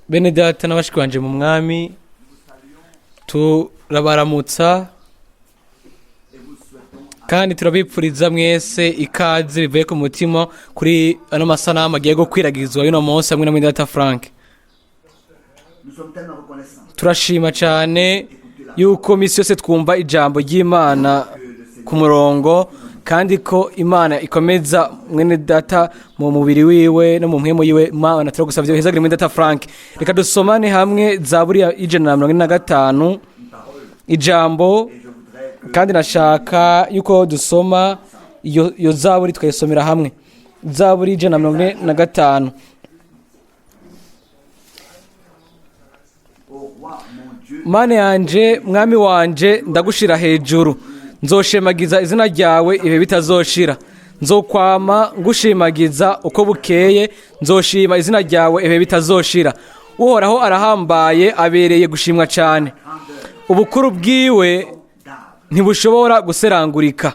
Bene data n'abashiki banje mu mwami, turabaramutsa kandi turabipfuriza mwese ikaze bivuye ku mutima kuri ano masanamu agiye gukwiragizwa y'uno munsi hamwe na mwene data Frank. Nous sommes tellement reconnaissants Turashima cyane yuko misi yose twumva ijambo ry'Imana ku murongo, kandi ko Imana ikomeza mwene data mu mubiri wiwe no mu mpwemu yiwe. Imana turagusavye uhezagire mwene data Frank. Reka dusomane hamwe Zaburi ya 145, ijambo, kandi nashaka yuko dusoma iyo zaburi tukayisomera hamwe. Zaburi 145. Au roi, mon Dieu, Mana yanje, mwami wanje, ndagushira hejuru, nzoshemagiza izina ryawe ibihe bitazoshira. Nzokwama ngushimagiza uko bukeye, nzoshima izina ryawe ibihe bitazoshira. Uhoraho arahambaye, abereye gushimwa cyane, ubukuru bwiwe ntibushobora guserangurika.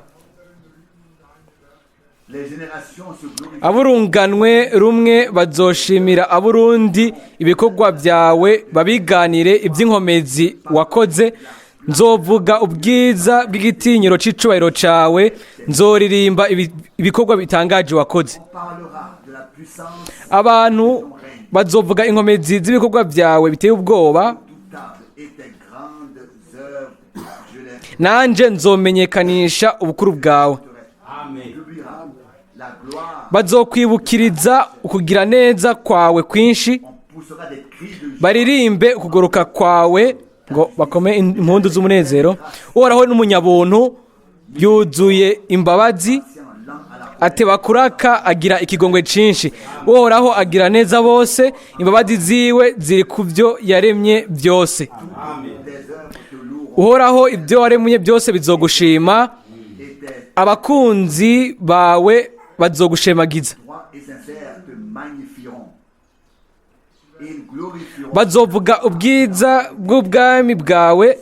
Les générations se glorifient Aburunganwe rumwe bazoshimira aburundi ibikorwa byawe, babiganire iby'inkomezi wakoze. Nzovuga ubwiza bw'igitinyiro c'icubahiro cawe, nzoririmba ibikorwa bitangaje wakoze. On parlera de la puissance Abantu bazovuga inkomezi z'ibikorwa byawe biteye ubwoba, redoutable et tes grandes œuvres, je les nanje nzomenyekanisha ubukuru bwawe. publiera la gloire. Bazokwibukiriza ukugira neza kwawe kwinshi, On poussera des cris de joie baririmbe ukugoroka kwawe, ngo bakome impundu z'umunezero. Uhoraho n'umunyabuntu, yuzuye imbabazi, lent à la ateba kuraka, agira ikigongwe cinshi. Uhoraho agira neza bose, imbabazi ziwe ziri ku byo yaremye byose. Tes œuvres te loueront Uhoraho, ibyo waremye byose bizogushima, et tes abakunzi bawe bazogushemagiza. droits et sincères te magnifieront. Ils glorifieront Bazovuga ubwiza bw'ubwami bwawe,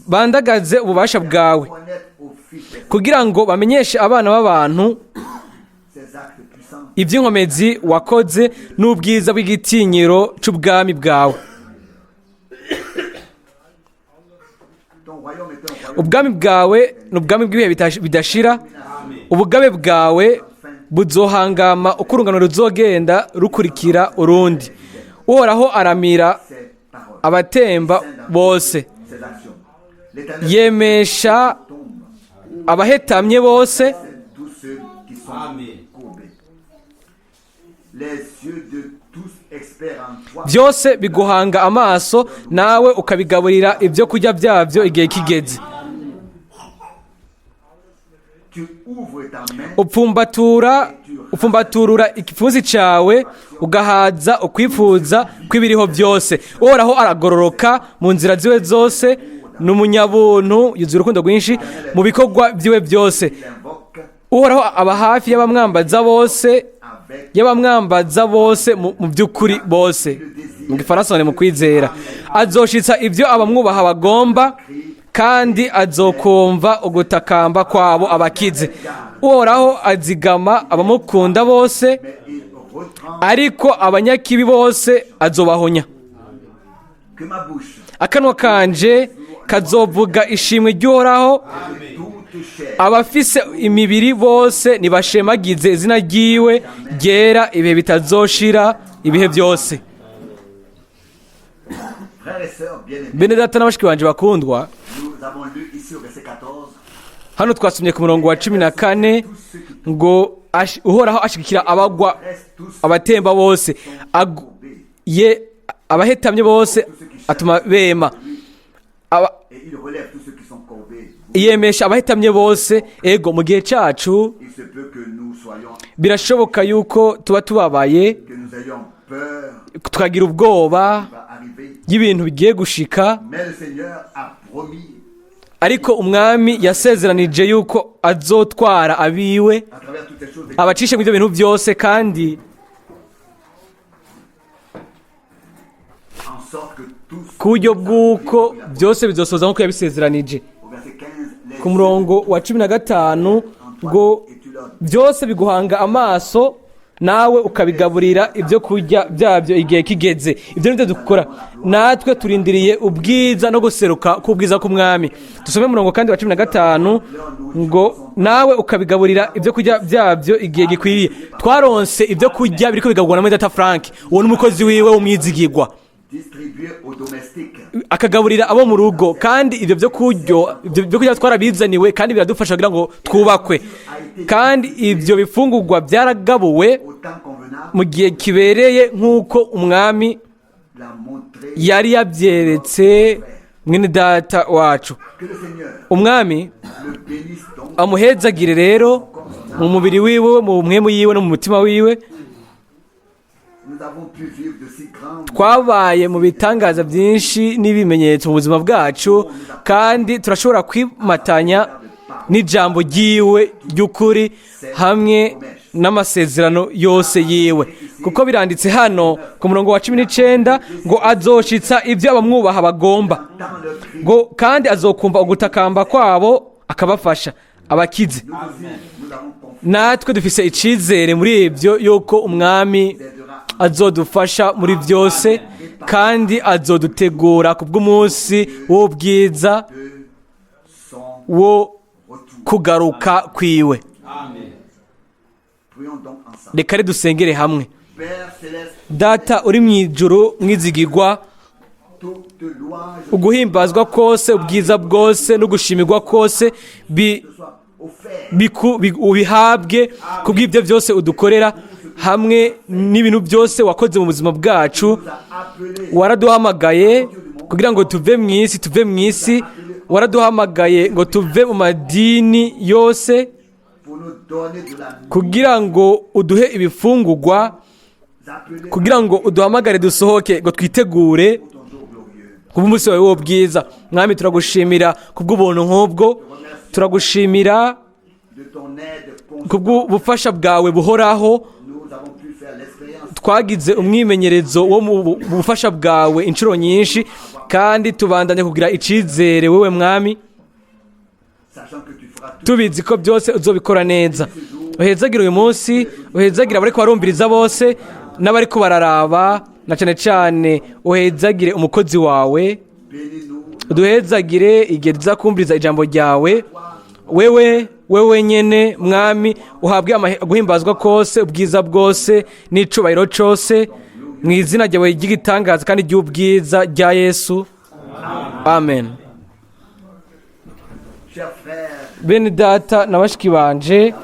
bandagaze ububasha bwawe, connaître au fils des kugira ngo bamenyeshe abana b'abantu ses actes puissants iby'inkomezi wakoze n'ubwiza bw'igitinyiro c'ubwami bwawe. Ton royaume est un royaume Ubwami bwawe ni ubwami bw'ibihe bidashira, ubugabe bwawe buzohangama uko urungano ruzogenda rukurikira urundi. Uhoraho aramira ses paroles, abatemba bose, ses actions. L'Éternel yemesha tombe, abahetamye bose. c'est tous ceux qui sont courbés. Les yeux de tous experts en toi Byose biguhanga amaso, nawe ukabigaburira ibyo kurya byabyo igihe kigeze. Tu ouvres ta main Upfumbaturura igipfunsi cyawe, ugahaza ukwifuza kw'ibiriho byose. Uhoraho aragororoka mu nzira ziwe zose, ni umunyabuntu, yuzuye urukundo rwinshi mu bikorwa byiwe byose. L'invoque Uhoraho aba hafi y'abamwambaza bose, avec y'abamwambaza bose mu by'ukuri bose, mu gifaransa ni mu kwizera. Azoshitsa ibyo abamwubaha bagomba, kandi azokumva ugutakamba kwabo abakize. Uhoraho azigama abamukunda bose, mais il retranche ariko abanyakibi bose azobahonya. Que ma bouche Akanwa kanje kazovuga ishimwe ry'Uhoraho. toute chair Abafise imibiri bose nibashemagize izina ryiwe ryera ibihe bitazoshira, ibihe byose. Frères et sœurs bien-aimés, Bene data n'abashiki banje bakundwa, nous avons lu ici au verset 14 hano twasomye ku murongo wa 14 ngo Uhoraho ashigikira abagwa, reste tous abatemba bose, ye abahetamye bose atuma bema. Et il relève tous ceux qui sont courbés. Yemesha abahetamye bose. Ego, mu gihe cacu, Il se peut que nous soyons, birashoboka yuko tuba tubabaye, que nous ayons peur tukagira ubwoba va arriver. y'ibintu bigiye gushika. Mais le Seigneur a promis Ariko umwami yasezeranije yuko azotwara abiwe, à travers toutes ces choses abacishe mu ibyo bintu byose, kandi en sorte que tous ku buryo bw'uko byose bizosoza nk'uko yabisezeranije. Au verset 15, les Ku murongo wa 15 ngo et tu leur byose biguhanga amaso, Nawe ukabigaburira ibyo kurya byabyo igihe kigeze. Ibyo nibyo dukora natwe, turindiriye ubwiza no guseruka k'ubwiza k'umwami. Dusome umurongo kandi wa 15 ngo: "Nawe ukabigaburira ibyo kurya byabyo igihe gikwiriye." Twaronse ibyo kurya biriko bigaburwa na mwene Frank, uwo n'umukozi wiwe w'umwizigirwa. Distribué aux domestiques. Akagaburira abo mu rugo, kandi ibyo byo kurya twarabizaniwe kandi biradufasha kugira ngo twubakwe. Kandi ibyo bifungurwa byaragabuwe Au temps convenable, mu gihe kibereye, nk'uko umwami l'a montré yari yabyeretse mwene data wacu. que le Seigneur Umwami le bénisse donc. amuhezagire rero mu mubiri wiwe, mu mpwemu yiwe no mu mutima wiwe. Nous avons pu vivre de si grands Twabaye mu bitangaza byinshi n'ibimenyetso mu buzima bwacu, kandi turashobora kwimatanya n'ijambo ryiwe ry'ukuri hamwe n'amasezerano yose yiwe, kuko biranditse hano ku murongo wa 19 ngo: "Azoshitsa ibyo abamwubaha bagomba," dans leur cri. ngo: "kandi azokumva ugutakamba kwabo, akabafasha abakize." Nous aussi, nous avons confiance. Natwe dufise icyizere muri ibyo yuko umwami azodufasha muri byose, kandi azodutegura ku bw'umunsi w'ubwiza De son wo retour. kugaruka kwiwe. Prions donc ensemble. Reka re dusengere hamwe. Père céleste, Data uri mu ijuru mwizigirwa, toute louange uguhimbazwa kose, ubwiza bwose no gushimirwa kose te soit offerte. ubihabwe kubw'ibyo byose udukorera hamwe n'ibintu byose wakoze mu buzima bwacu. Nous a appelés Waraduhamagaye kugira ngo tuve mu isi, tuve mu isi. Waraduhamagaye ngo tuve mu madini yose pour nous donner de la kugira ngo uduhe ibifungugwa, nous appeler kugira ngo uduhamagare dusohoke ngo twitegure pour ton jour glorieux. kubw'umunsi wawe w'ubwiza. Mwami, turagushimira kubw'ubuntu nk'ubwo, turagushimira De ton aide constante, kubw'ubufasha bwawe buhoraho. nous avons pu faire l'expérience Twagize umwimenyerezo wo mu bufasha bwawe inshuro nyinshi, kandi tubandanya kugira icyizere wewe mwami, sachant que tu feras tout tubizi ko byose uzobikora neza. Uhezagira uyu munsi, uhezagira abariko barumviriza bose n'abariko bararaba, na cyane cyane uhezagire umukozi wawe. Bénis-nous. Uduhezagire igihe tuzakumviriza ijambo ryawe. Wewe nyene mwami uhabwe guhimbazwa kose, ubwiza bwose n'icubahiro cose, mu izina ryawe ry'igitangaza kandi ry'ubwiza rya Yesu, amen. Chers frères, Bene data na bashiki banje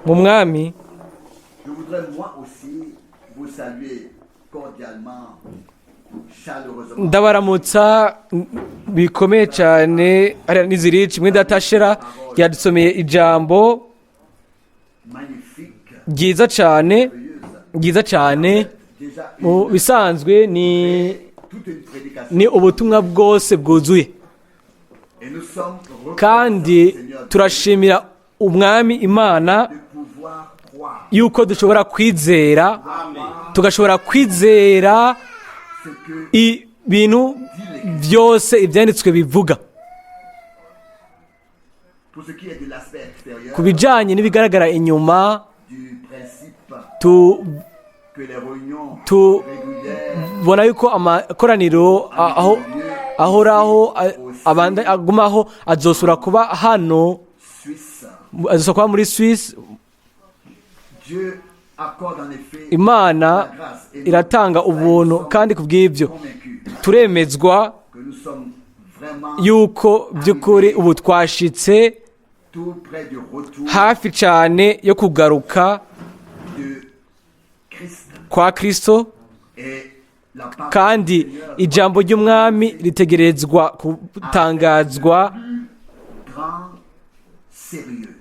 mu mwami, je voudrais moi aussi vous saluer cordialement, chaleureusement. Ndabaramutsa bikomeye cyane hariya n'izirici. Mwene data Shera yadusomeye ijambo Magnifique, ryiza cyane, merveilleuse. ryiza cyane. Déjà Mu bisanzwe ni toute une prédication. ni ubutumwa bwose bwuzuye. Et nous sommes Kandi reconnaissants au Seigneur turashimira umwami Imana de pouvoir croire yuko dushobora kwizera, tugashobora kwizera ce que ibintu byose ibyanditswe bivuga. Pour ce qui est de l'aspect extérieur Ku bijyanye n'ibigaragara inyuma, du principe que les réunions régulières tubona yuko amakoraniro aho ahoraho agumaho, azosubira kuba hano, Suisse, azosubira kuba muri Suisse. Dieu accorde en effet Imana la grâce et nous iratanga ubuntu, kandi ku bw'ibyo convaincus turemezwa que nous sommes vraiment yuko by'ukuri ubu twashitse tout près du retour hafi cyane yo kugaruka de Christ kwa Kristo, et la parole kandi du Seigneur ijambo ry'umwami ritegerezwa gutangazwa grand sérieux.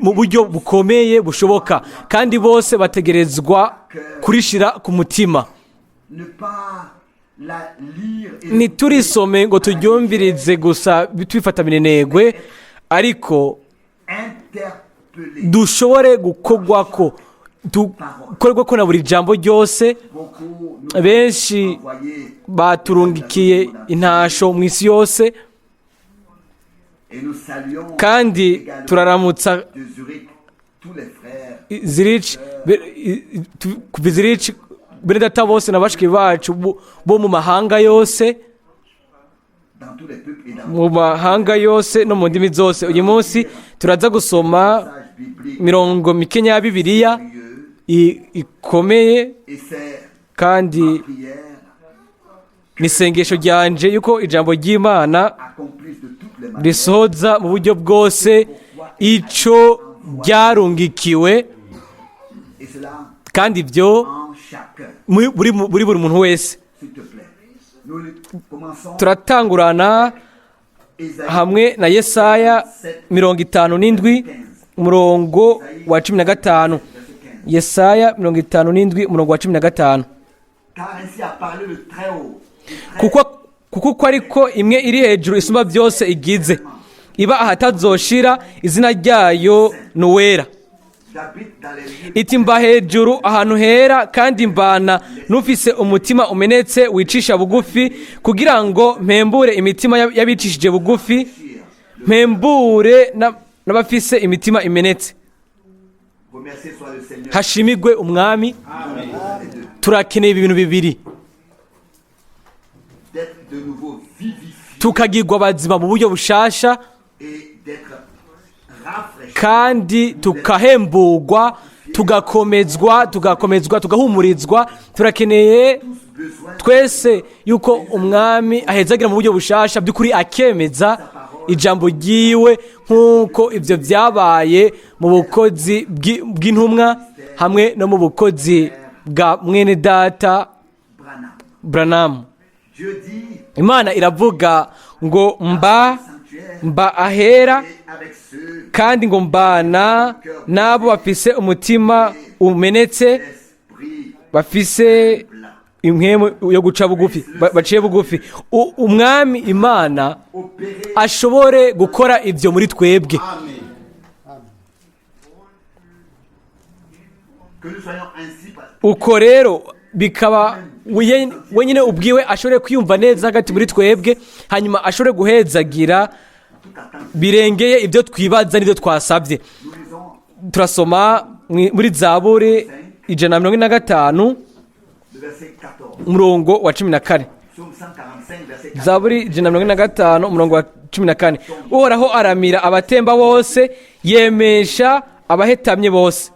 mu buryo bukomeye bushoboka, kandi bose bategerezwa kurishira ku mutima. Ne pas la lire et Ntiturisome ngo turyumvirize gusa twifata minenegwe, ariko interpeller. dushobore gukorwako, dukorwako na buri jambo ryose. Beaucoup nous Benshi ont envoyé baturungikiye intasho mu isi yose, et nous saluons kandi également turaramutsa de Zurich tous les frères Zurich Kuva izirici bene data bose na bashiki bacu bo mu mahanga yose, dans tous les peuples et dans mu mahanga yose no mu ndimi zose. Uyu munsi turaza gusoma passage biblique mirongo mikenya ya Bibiliya sérieux ikomeye, et c'est kandi ma prière ni isengesho ryanje yuko ijambo ry'Imana accomplisse de toutes les manières risohoza mu buryo bwose ico ryarungikiwe, et cela kandi ibyo en chacun. muri buri muntu wese. S'il te plaît. Nous commençons Turatangurana Ésaïe hamwe na Yesaya 57, umurongo wa 15. verset 15. Yesaya 57, umurongo wa 15. Car ainsi a parlé le Très-Haut. Le Très- Kuko uko ariko imwe iri hejuru isumba byose igize, iba ahatazoshira, izina ryayo ni Uwera. J'habite dans les lieux Iti: mba hejuru ahantu hera, kandi mbana n'ufise umutima umenetse wicisha bugufi, kugira ngo mpembure imitima y'abicishije bugufi, mpembure n'abafise imitima imenetse. Remercié soit le Seigneur. Hashimigwe Umwami. Turakeneye ibintu bibiri: D'être de nouveau vivifié tukagirwa abazima mu buryo bushasha, et d'être rafraîchi. kandi tukahemburwa, tugakomezwa, tugahumurizwa. Turakeneye Tous besoin twese yuko Umwami ahezagira mu buryo bushasha by'ukuri, akemeza ijambo ryiwe nk'uko ibyo byabaye mu bukozi bw'intumwa hamwe no mu bukozi bwa mwene data Branham. Branham. Dieu dit Imana iravuga ngo mba sanctuaire mba ahera, et avec ceux kandi ngo mbana n'abo bafise umutima umenetse, l'esprit bafise blanc. impwemu yo guca bugufi, baciye bugufi. Umwami Imana Opérer ashobore gukora ibyo muri twebwe. que nous soyons ainsi parce Uko rero bikaba wenyine ubwiwe ashobore kwiyumva neza hagati muri twebwe, hanyuma ashobore guhezagira toute attente. birengeye ibyo twibaza n'ibyo twasabye. Nous lisons Turasoma muri Zaburi 145, le verset 14. umurongo wa 14. Psaume 145, verset 14. Zaburi 145, umurongo wa 14: Uhoraho aramira abatemba bose, yemesha abahetamye bose.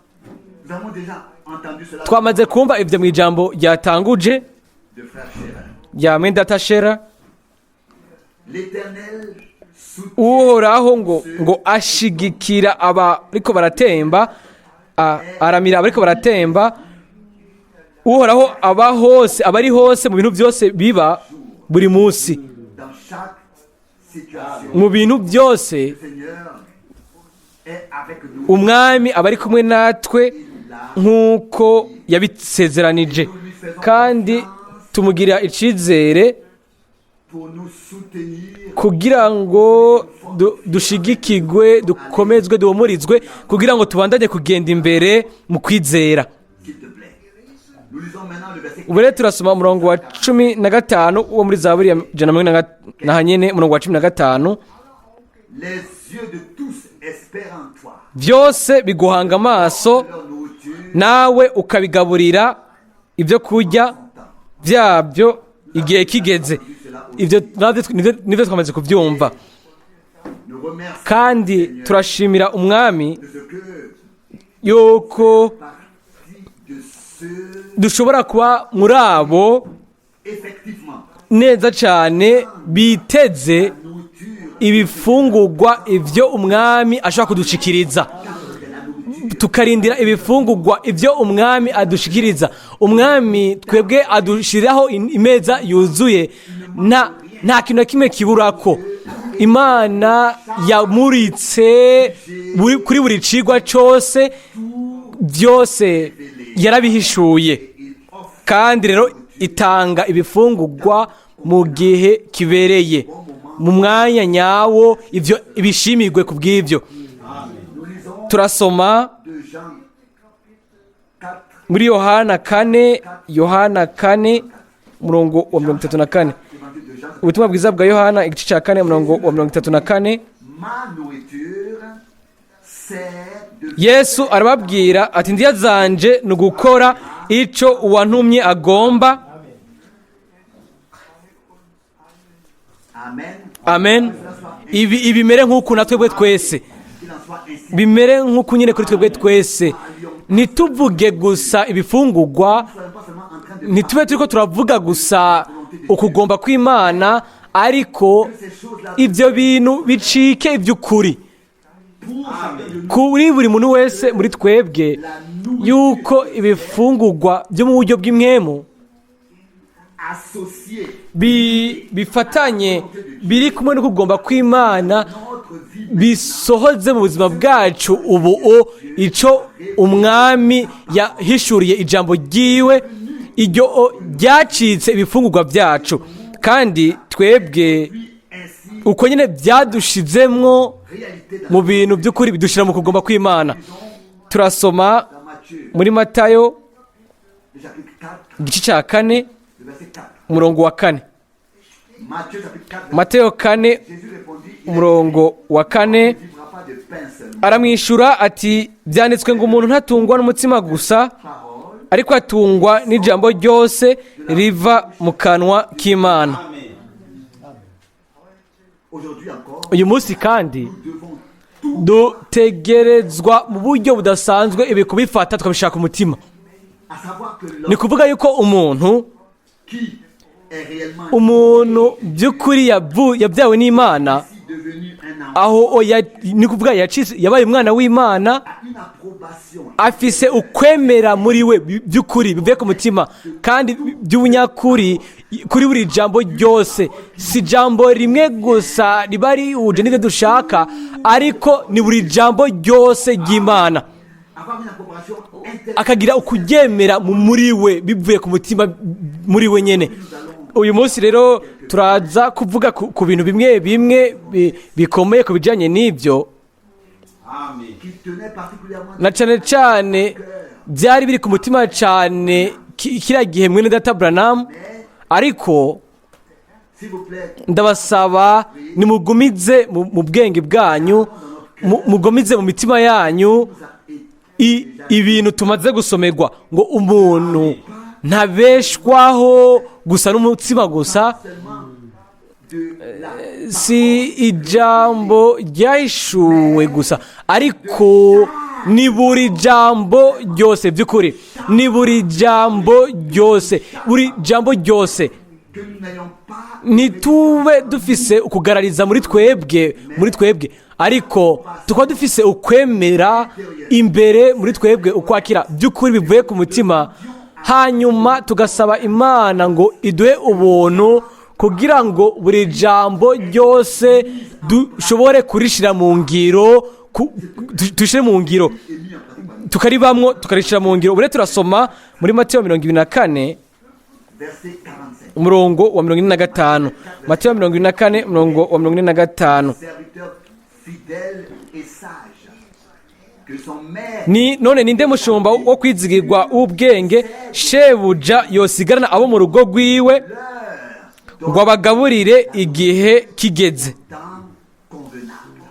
Nous avons déjà entendu cela Twamaze kumva ibyo mu ijambo ryatanguje de frère Scherer. rya mwendata Shera. L'Éternel soutient Uhoraho ngo ashigikira abariko baratemba, aramira abariko baratemba. Uhoraho aba hose, aba ari hose mu bintu byose biba buri munsi, dans chaque situation. mu bintu byose. Le Seigneur est avec nous. Umwami aba ari kumwe natwe nk'uko yabisezeranije, kandi tumugirira icizere Pour nous soutenir kugira ngo dushigikirwe, dukomezwe, duhumurizwe, kugira ngo tubandanye kugenda imbere mu kwizera. s'il te plaît. Nous lisons maintenant le verset Ubu rero turasoma umurongo wa 15 wo muri Zaburi ya ijana na mirongo ine na nyine, umurongo wa 15. Les yeux de tous espèrent en toi. Byose biguhanga amaso, Leur nourriture nawe ukabigaburira ibyo kurya byabyo igihe kigeze. Ibyo nabyo nibyo twamaze kubyumva. Nous remercions Kandi turashimira Umwami de ce que yuko partie de ceux dushobora kuba muri abo effectivement neza cyane biteze nourriture ibifungurwa, ibyo Umwami ashobora kudushikiriza, de la nourriture tukarindira ibifungurwa, ibyo Umwami adushikiriza. Umwami twebwe adushiriraho imeza yuzuye, nta kintu na kimwe kiburako. Imana yamuritse kuri buri cigwa cose, byose yarabihishuye, il offre kandi rero itanga ibifungurwa mu gihe kibereye, mu mwanya nyawo. Ibyo ibishimirwe ku bw'ibyo. Nous lisons Turasoma de Jean 4 muri Yohana 4, Yohana 4, umurongo wa 34. Évangile de Jean. Ubutumwa bwiza bwa Yohana, igice cya 4, umurongo wa 34. Ma nourriture, c'est de Yesu arababwira ati indiya zanje ni ugukora icyo uwantumye agomba. Amen. Amen. Ibi bimere nk'uku na twebwe twese, Qu'il en soit ainsi. bimere nk'uku nyine kuri twebwe twese. Ntituvuge gusa ibifungugwa, Nous ne soyons pas seulement en train de ntitube turiko turavuga gusa ukugomba kw'Imana, ariko ces choses-là ibyo bintu bicike iby'ukuri pour chacun de nous. Kuri buri muntu wese muri twebwe, yuko ibifungugwa byo mu buryo bw'impwemu Associés bifatanye biri kumwe no kugomba kw'Imana, notre vie bisohoze mu buzima bwacu ubu icyo umwami yahishuriye ijambo ryiwe, iryo ryacitse ibifungurwa byacu, kandi twebwe ainsi uko nyine byadushizemwo réalité dans, mu bintu by'ukuri, bidushyira mu kugomba kw'Imana. Turasoma dans Matthieu, muri Matayo le chapitre 4, igice cya 4, le verset 4. umurongo wa 4. Matthieu chapitre 4, Matayo 4, Jésus répondit, il umurongo wa 4. ne vivra pas de pain seulement. Aramwishyura ati byanditswe ngo umuntu ntatungwa n'umutsima gusa, Parole ariko atungwa n'ijambo ryose riva mu kanwa k'Imana. Aujourd'hui encore, Uyu munsi kandi nous devons tout dutegerezwa mu buryo budasanzwe ibi kubifata tukabishaka umutima. à savoir que Ni l'homme kuvuga yuko umuntu qui est réellement umuntu by'ukuri yabyawe n'Imana, ici devenu un enfant aho ni kuvuga yabaye umwana w'Imana, a une approbation afise ukwemera muri we by'ukuri bivuye ku mutima kandi by'ubunyakuri kuri buri jambo ryose. Si jambo rimwe gusa riba rihuje n'ibyo dushaka, ariko ni buri jambo ryose ry'Imana. Avoir une approbation intérieure. Akagira ukuryemera muri we bivuye ku mutima muri we nyene. Uyu munsi rero turaza kuvuga ku bintu bimwe bimwe bikomeye ku bijyanye n'ibyo, Qui tenait particulièrement na cyane cyane byari biri ku mutima cyane kiriya gihe mwene data Branham. Ariko s'il vous plaît, ndabasaba nimugumize mu bwenge bwanyu, mugumize mu mitima yanyu nous a été ibintu tumaze gusomerwa, ngo umuntu ntabeshwaho gusa n'umutsima gusa. Seulement de la Si ijambo ryahishuwe gusa, ariko ni buri jambo ryose by'ukuri, ni buri jambo ryose, buri jambo ryose. Que nous n'ayons pas Ntitube dufise ukugarariza muri twebwe, ariko tukaba dufise ukwemera imbere muri twebwe, ukwakira by'ukuri bivuye ku mutima, hanyuma tugasaba Imana ngo iduhe ubuntu kugira ngo buri jambo ryose dushobore kurishyira mu ngiro, dushyire mu ngiro, tukaribamwo, tukarishyira mu ngiro. Ubu rero turasoma muri Matayo 24, verset 45. umurongo wa 45. Matayo 24, umurongo wa 45. Serviteur fidèle et sage, que son maître Ni none ninde mushumba wo kwizigirwa w'ubwenge, shebuja yosigarana abo mu rugo rwiwe leur ngo abagaburire igihe kigeze? Temps convenable.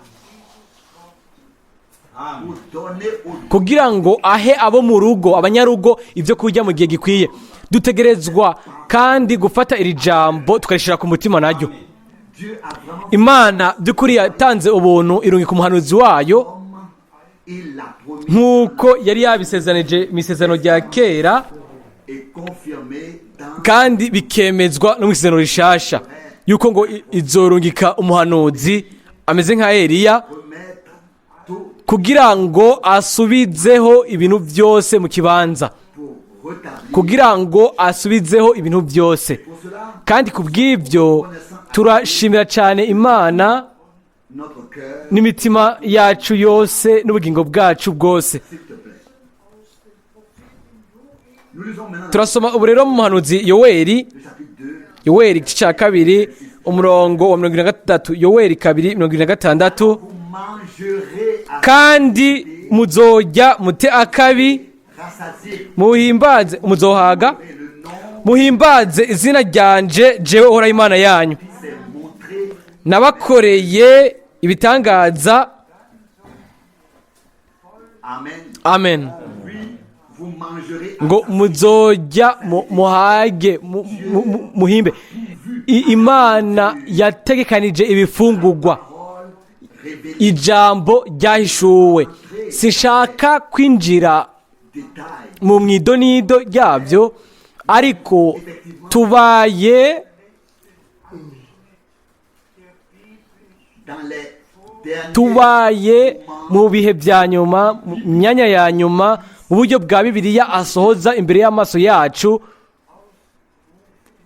Pour donner au Kugira ngo ahe abo mu rugo, abanyarugo, ibyo kurya mu gihe gikwiye. Dutegerezwa kandi gufata iri jambo tukarishyira ku mutima naryo. Dieu a vraiment Imana by'ukuri yatanze ubuntu, irungika umuhanuzi wayo comme il l'a promis nk'uko yari yabisezanije mu isezerano rya kera, et confirmé dans kandi bikemezwa no mu isezerano rishasha, yuko ngo izorungika umuhanuzi ameze nka Eliya remettre tout kugira ngo asubizeho ibintu byose mu kibanza, pour rétablir. Kugira ngo asubizeho ibintu byose. Pour cela, Kandi ku bw'ibyo turashimira cyane Imana notre cœur, n'imitima yacu yose n'ubugingo bwacu bwose. S'il te plaît. Nous lisons maintenant Turasoma ubu rero mu muhanuzi Yoweri, le chapitre 2. Yoweri igice cya 2, umurongo wa 73. Yoweri 2, 76. Vous mangerez à Kandi muzojya mute akabi, rassasier muhimbaze, muzohaga, et le nom muhimbaze izina ryanje, jewe Uhoraho Imana yanyu, qui s'est montré nabakoreye ibitangaza. Amen. Amen. Puis vous mangerez Ngo muzojya muhage muhimbe. Imana yategekanije ibifungurwa, parole révélée ijambo ryahishuwe. Sinshaka kwinjira détail. mu mwidonido ryabyo, ariko tubaye Dans les derniers tubaye mu bihe bya nyuma, mu myanya ya nyuma, mu buryo bwa Bibiliya asohoza imbere y'amaso yacu.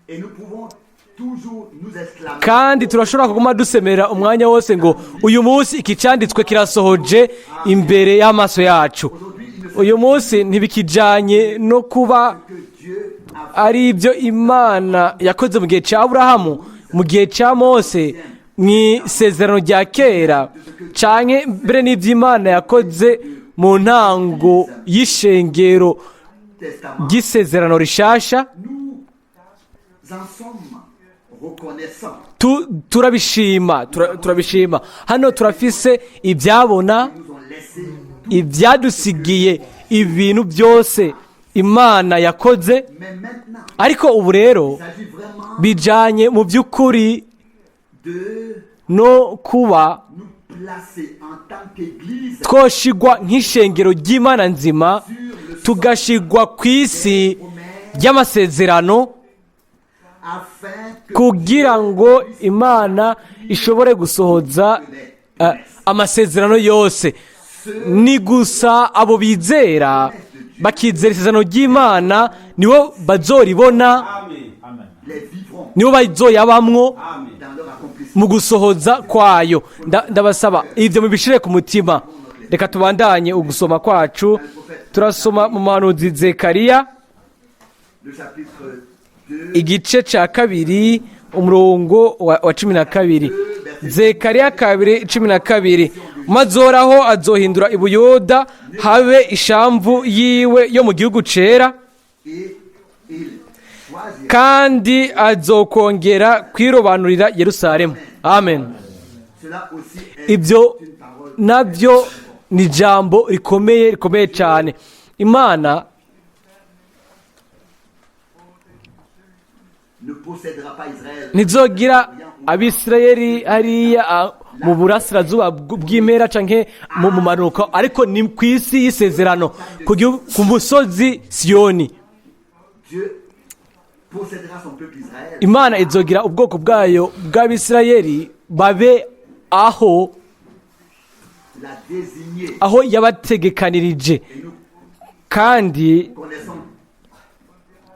Et nous pouvons toujours nous exclamer Kandi turashobora kuguma dusemerera umwanya wose ngo uyu munsi iki cyanditswe kirasohoje imbere y'amaso yacu. aujourd'hui, il ne Uyu munsi ntibikijanye no kuba que Dieu a ari ibyo Imana yakoze mu gihe cya Aburahamu, mu gihe cya Mose, mu isezerano rya kera, canke mbere n'iby'Imana yakoze mu ntango y'ishengero testament. ry'isezerano rishasha. Nous en sommes reconnaissants. Turabishima, turabishima. Hano turafise ibyabona Nous ont laissé tout. ibyadusigiye ibintu byose Imana yakoze. Mais maintenant, Ariko ubu rero il s'agit vraiment bijanye mu by'ukuri de no kuba nous placer en tant qu'Église twoshigwa nk'ishengero ry'Imana nzima, sur le tugashigwa ku isi promesse ry'amasezerano, afin que kugira ngo Imana ishobore gusohoza amasezerano yose. Ni gusa abo bizera bakizera isezerano ry'Imana nibo bazoribona, Amen. les vivront nibo bazoyabamwo Amen. dans leur accomplissement. mu gusohoza kwayo. Ndabasaba ibyo mubishire ku mutima. Reka tubandanye ugusoma kwacu. Turasoma mu muhanuzi Zekariya, Le chapitre 2, igice cya 2, umurongo wa 12. Zekariya 2:12: "Maze Uhoraho azohindura i Buyuda habe ishamvu yiwe yo mu gihugu cera, et il choisira kandi azokongera kwirobanurira Yerusalemu." Amen. Cela aussi est Ibyo une parole nabyo ni ijambo rikomeye, rikomeye cyane. Imana ne possédera pas Israël. ntizogira Abisirayeli hariya mu burasirazuba bw'impera canke mu manuko, ariko ni ku isi y'isezerano, ku musozi Siyoni. Dieu possédera son peuple Israël. Imana izogira ubwoko bwayo bw'Abisirayeli babe aho L'a désigné. aho yabategekanirije. Et nous Kandi connaissons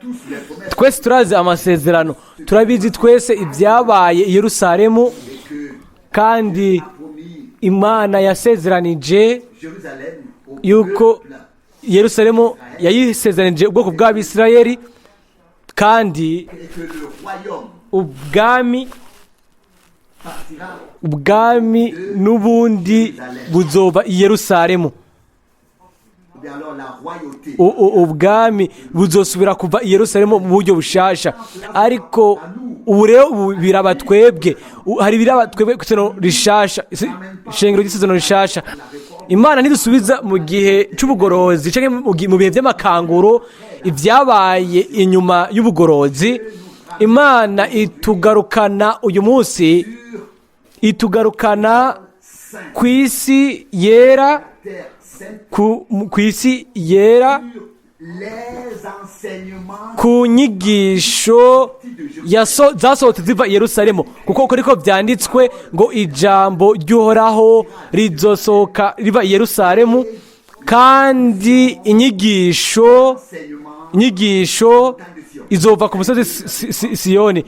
tous les promesses twese turazi amasezerano, turabizi twese ibyabaye i Yerusalemu. et que Kandi a promis Imana yasezeranije Jérusalem au yuko peuple Yerusalemu yayisezeranije ubwoko bw'Abisirayeli, kandi et que le royaume ubwami partira ubwami n'ubundi buzova i Yerusalemu. Ou bien alors la royauté. Ubwami buzosubira kuva i Yerusalemu mu buryo bushasha. Ariko ubu rero, ubu biraba twebwe. Hari biraba twebwe ku isezerano rishasha, ishengero ry'isezerano rishasha. Imana ntidusubiza mu gihe c'ubugorozi canke mu bihe vy'amakanguro, ibyabaye inyuma y'ubugorozi. Imana itugarukana uyu munsi, itugarukana Saint, ku isi yera, terre sainte, ku isi yera, sur les enseignements ku nyigisho zasohotse ziva i Yerusalemu, kuko uko niko byanditswe ngo ijambo ry'Uhoraho rizosohoka riva i Yerusalemu, kandi inyigisho enseignements inyigisho izova ku musozi Siyoni.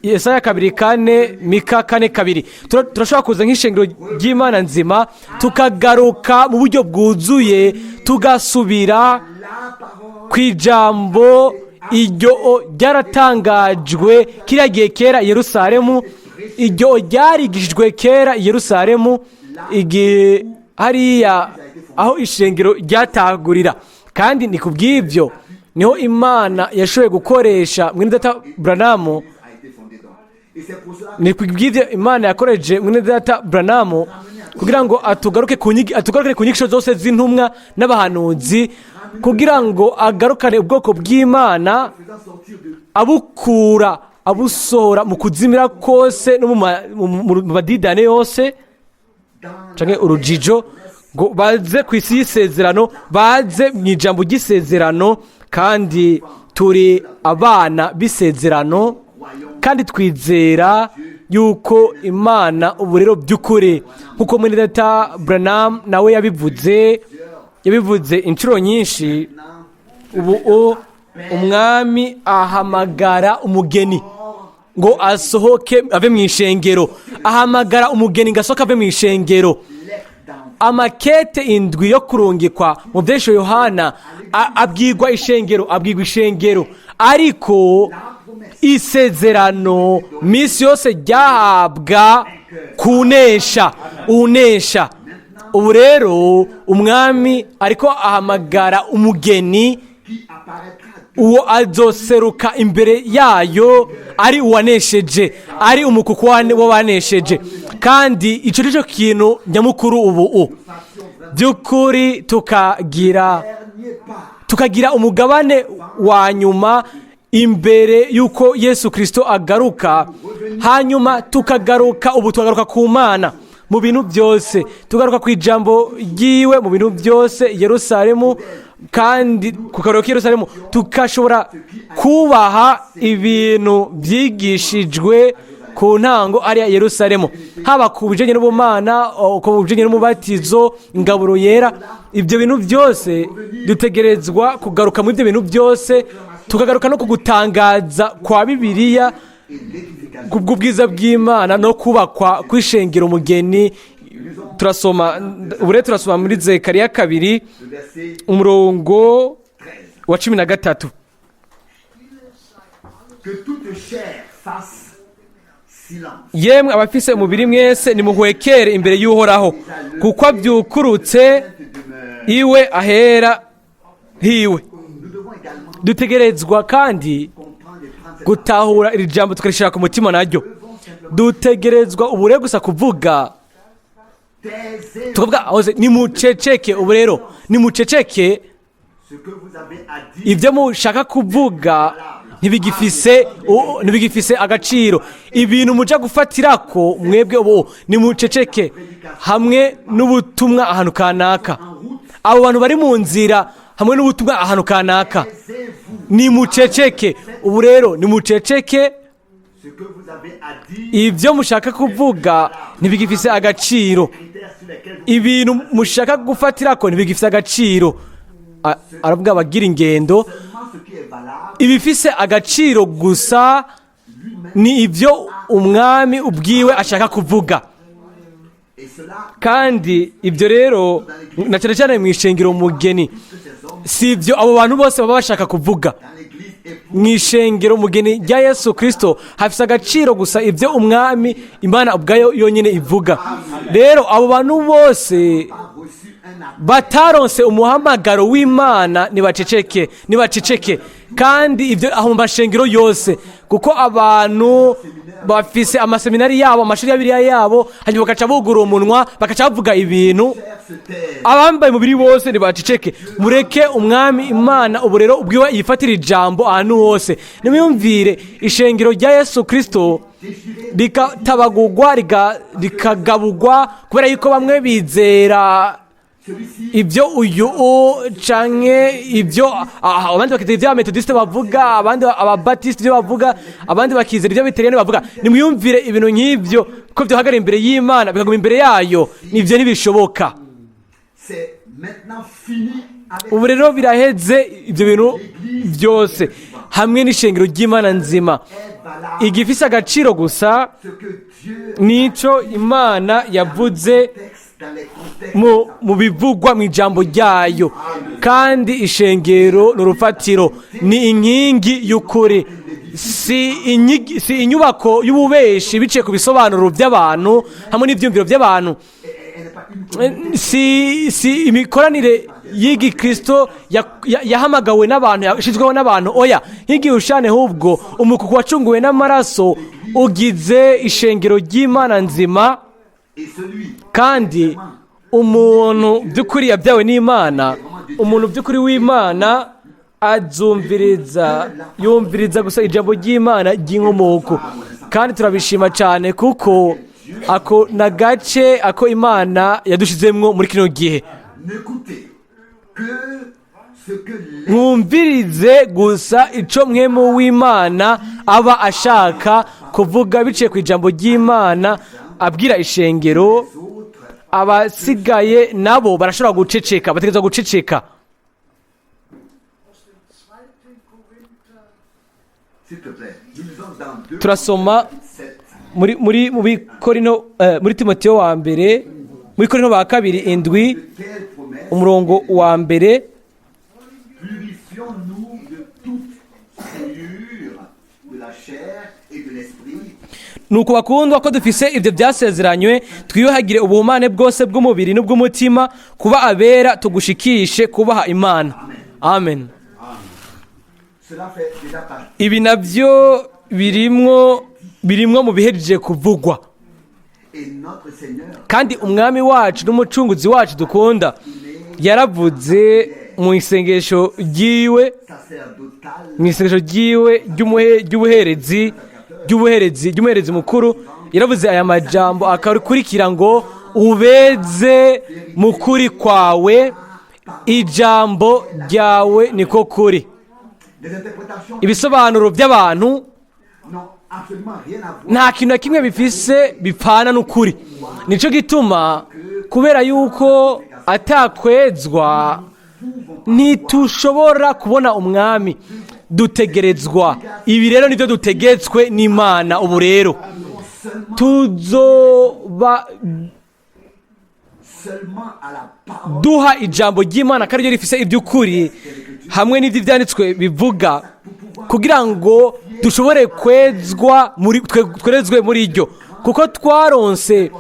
Yesaya 2:4, Mika 4:2. Turashobora kuza nk'ishengero ry'Imana nzima, tukagaruka mu buryo bwuzuye, tugasubira la parole ku ijambo iryo ryaratangajwe kiriya gihe kera i Yerusalemu, iryo ryarigishijwe kera i Yerusalemu, igihe hariya aho ishengero ryatangurira. Kandi ni ku bw'ibyo niho Imana yashoboye gukoresha mwene data Branham. a été fondée donc. Et c'est pour cela Ni ku bw'ibyo Imana yakoresheje mwene data Branham Kugira ngo atugarukane ku nyigisho zose z'intumwa n'abahanuzi, kugira ngo agarukane ubwoko bw'Imana, faisant sortir de abukura, abusohora mu kuzimira kose no mu madidane yose dans canke urujijo, ngo baze ku isi y'isezerano, baze mu ijambo ry'isezerano. Kandi turi abana b'isezerano, kandi twizera yuko Imana ubu rero by'ukuri, nk'uko mwene data Branham nawe yabivuze inshuro nyinshi, ubu umwami ahamagara umugeni ngo asohoke ave mu ishengero, ahamagara umugeni ngo asohoke ave mu ishengero. Amakete indwi yo kurungikwa mu byesho Yohana abwirwa ishengero, abwirwa ishengero, ariko isezerano minsi yose ryahabwa kunesha, unesha. Ubu rero umwami ariko ahamagara umugeni, qui apparaîtra de uwo azoseruka imbere yayo ari uwanesheje, ari umukuku w'abanesheje. Kandi icyo ni cyo kintu nyamukuru ubu by'ukuri, tukagira dernier pas tukagira umugabane wa nyuma imbere y'uko Yesu Kirisito agaruka. Hanyuma tukagaruka, ubu tukagaruka ku Mana mu bintu byose, tugaruka ku ijambo ryiwe mu bintu byose, Yerusalemu, kandi ku karero k'Yerusalemu tukashobora kubaha ibintu byigishijwe ku ntango ariya Yerusalemu, haba ku bijyanye n'ubumana, ku bijyanye n'umubatizo, ingaburo yera. Ibyo bintu byose dutegerezwa kugaruka muri ibyo bintu byose, tukagaruka no ku gutangaza kwa Bibiliya kubw'ubwiza bw'Imana no kubakwa kw'ishengero umugeni. Turasoma ubu rero, turasoma muri Zekariya 2, le verset umurongo 13. wa 13. Que toute chair fasse silence. Yemwe abafise umubiri mwese, nimuhwekere imbere y'Uhoraho, kuko abyukurutse Sainte demeure. iwe ahera hiwe. Nous devons également Dutegerezwa kandi comprendre et prendre cette gutahura iri jambo, tukarishira ku mutima naryo. Dutegerezwa ubu rero gusa kuvuga, Taisez tukavuga ahoze: nimuceceke ubu rero, nimuceceke. ce que vous avez à dire. Ibyo mushaka kuvuga ntibigifise agaciro. Ibintu muja gufatirako mwebwe ubu, nimuceceke, hamwe n'ubutumwa ahantu kanaka, abo bantu bari mu nzira hamwe n'ubutumwa ahantu kanaka, Taisez-vous nimuceceke ubu rero, nimuceceke. ce que vous avez à dire. Ibyo mushaka kuvuga ntibigifise agaciro. Critères sur lesquels vous Ibintu mushaka gufatirako ntibigifise agaciro. Aravuga abagira ingendo. Seulement ce qui est valable Ibifise agaciro gusa ni ibyo umwami ubwiwe ashaka kuvuga. Et cela Kandi ibyo rero na cyane cyane mu ishengero mugeni, que ces hommes si ibyo abo bantu bose baba bashaka kuvuga. Dans l'église épouse Mu ishengero mugeni rya Yesu Kirisito hafise agaciro gusa ibyo umwami Imana ubwayo yonyine ivuga. Rero abo bantu bose a reçu un appel bataronse umuhamagaro w'Imana, nibaceceke, nibaceceke. Kandi ibyo aho mu mashengero yose, kuko abantu bafise amaseminari yabo, amashuri ya Bibiliya yabo, hanyuma bagaca bugura umunwa, bagaca bavuga ibintu. Se taire. Abambaye umubiri bose ntibaceceke. Mureke umwami Imana ubu rero ubwiwe yifatira ijambo ahantu hose. Nimwiyumvire ishengero rya Yesu Kirisito rikatabagurwa, rikagabugwa kubera yuko bamwe bizera Celui-ci ibyo uyu canke ibyo abandi bakizera ibyo abametodisite bavuga, abandi ababatisite ibyo bavuga, abandi bakizera ibyo abiteriani bavuga. Nimwiyumvire ibintu nk'ibyo ko byohagarara imbere y'Imana, bikaguma imbere yayo. Nibyo ntibishoboka. C'est maintenant fini avec Ubu rero biraheze ibyo bintu byose hamwe n'ishengero ry'Imana nzima. Est valable Igifise agaciro gusa ce que Dieu nico Imana yavuze texte dans les contextes mu bivugwa mu ijambo ryayo. Kandi ishengero ni urufatiro, ni inkingi y'ukuri, si inyubako y'ububeshi biciye ku bisobanuro by'abantu hamwe n'ibyumviro by'abantu. Elle n'est pas une Si imikoranire y'igikristo yahamagawe n'abantu, yashyizweho n'abantu, oya, nk'igihushane. Ahubwo umukuku wacunguwe n'amaraso ugize ishengero ry'Imana nzima. Et celui Kandi umuntu by'ukuri yabyawe n'Imana, umuntu by'ukuri w'Imana azumviriza, yumviriza gusa ijambo ry'Imana ry'inkomoko. Kandi turabishima cyane kuko ako na gace ako Imana yadushizemwo muri kino gihe. N'écoutez que ce que les Mwumvirize gusa ico Mpwemu w'Imana aba ashaka kuvuga biciye ku ijambo ry'Imana abwira ishengero. autres Abasigaye nabo barashobora guceceka, bategerezwa guceceka. Aus dem 2. Korinther S'il te plaît, nous lisons dans 2 Turasoma 7. muri mu Bikorino, muri Timoteyo wa mbere, muri Korino ba kabiri 7, De quelle promesse umurongo wa mbere. Purifions-nous de toute souillure de la chair et de l'esprit, Nuko bakundwa, ko dufise ibyo byasezeranywe, twiyuhagire ubuhumane bwose bw'umubiri n'ubw'umutima, kuba abera tugushikishe kubaha Imana. Amen. Cela fait déjà partie Ibi nabyo birimwo mu bihejeje kuvugwa. Et notre Seigneur Kandi Umwami wacu n'Umucunguzi wacu dukunda yaravuze mu isengesho ryiwe, sacerdotal mu isengesho ryiwe ry'ubuherezi ry'umuherezi mukuru, yaravuze aya majambo akakurikira ngo: "Ubeze mu kuri kwawe, ijambo ryawe niko kuri." Les interprétations Ibisobanuro by'abantu n'ont absolument rien à voir nta kintu na kimwe bifise bipfana n'ukuri. Nicyo gituma, kubera yuko atakwezwa ntitushobora kubona Umwami. Dutegerezwa ibi rero, nibyo dutegetswe n'Imana. Ubu rero tuzoba seulement à la parole duha ijambo ry'Imana ko ariryo rifise iby'ukuri hamwe n'ibyo Ibyanditswe bivuga, kugira ngo dushobore kwezwa muri twerezwe muri ryo, kuko twaronse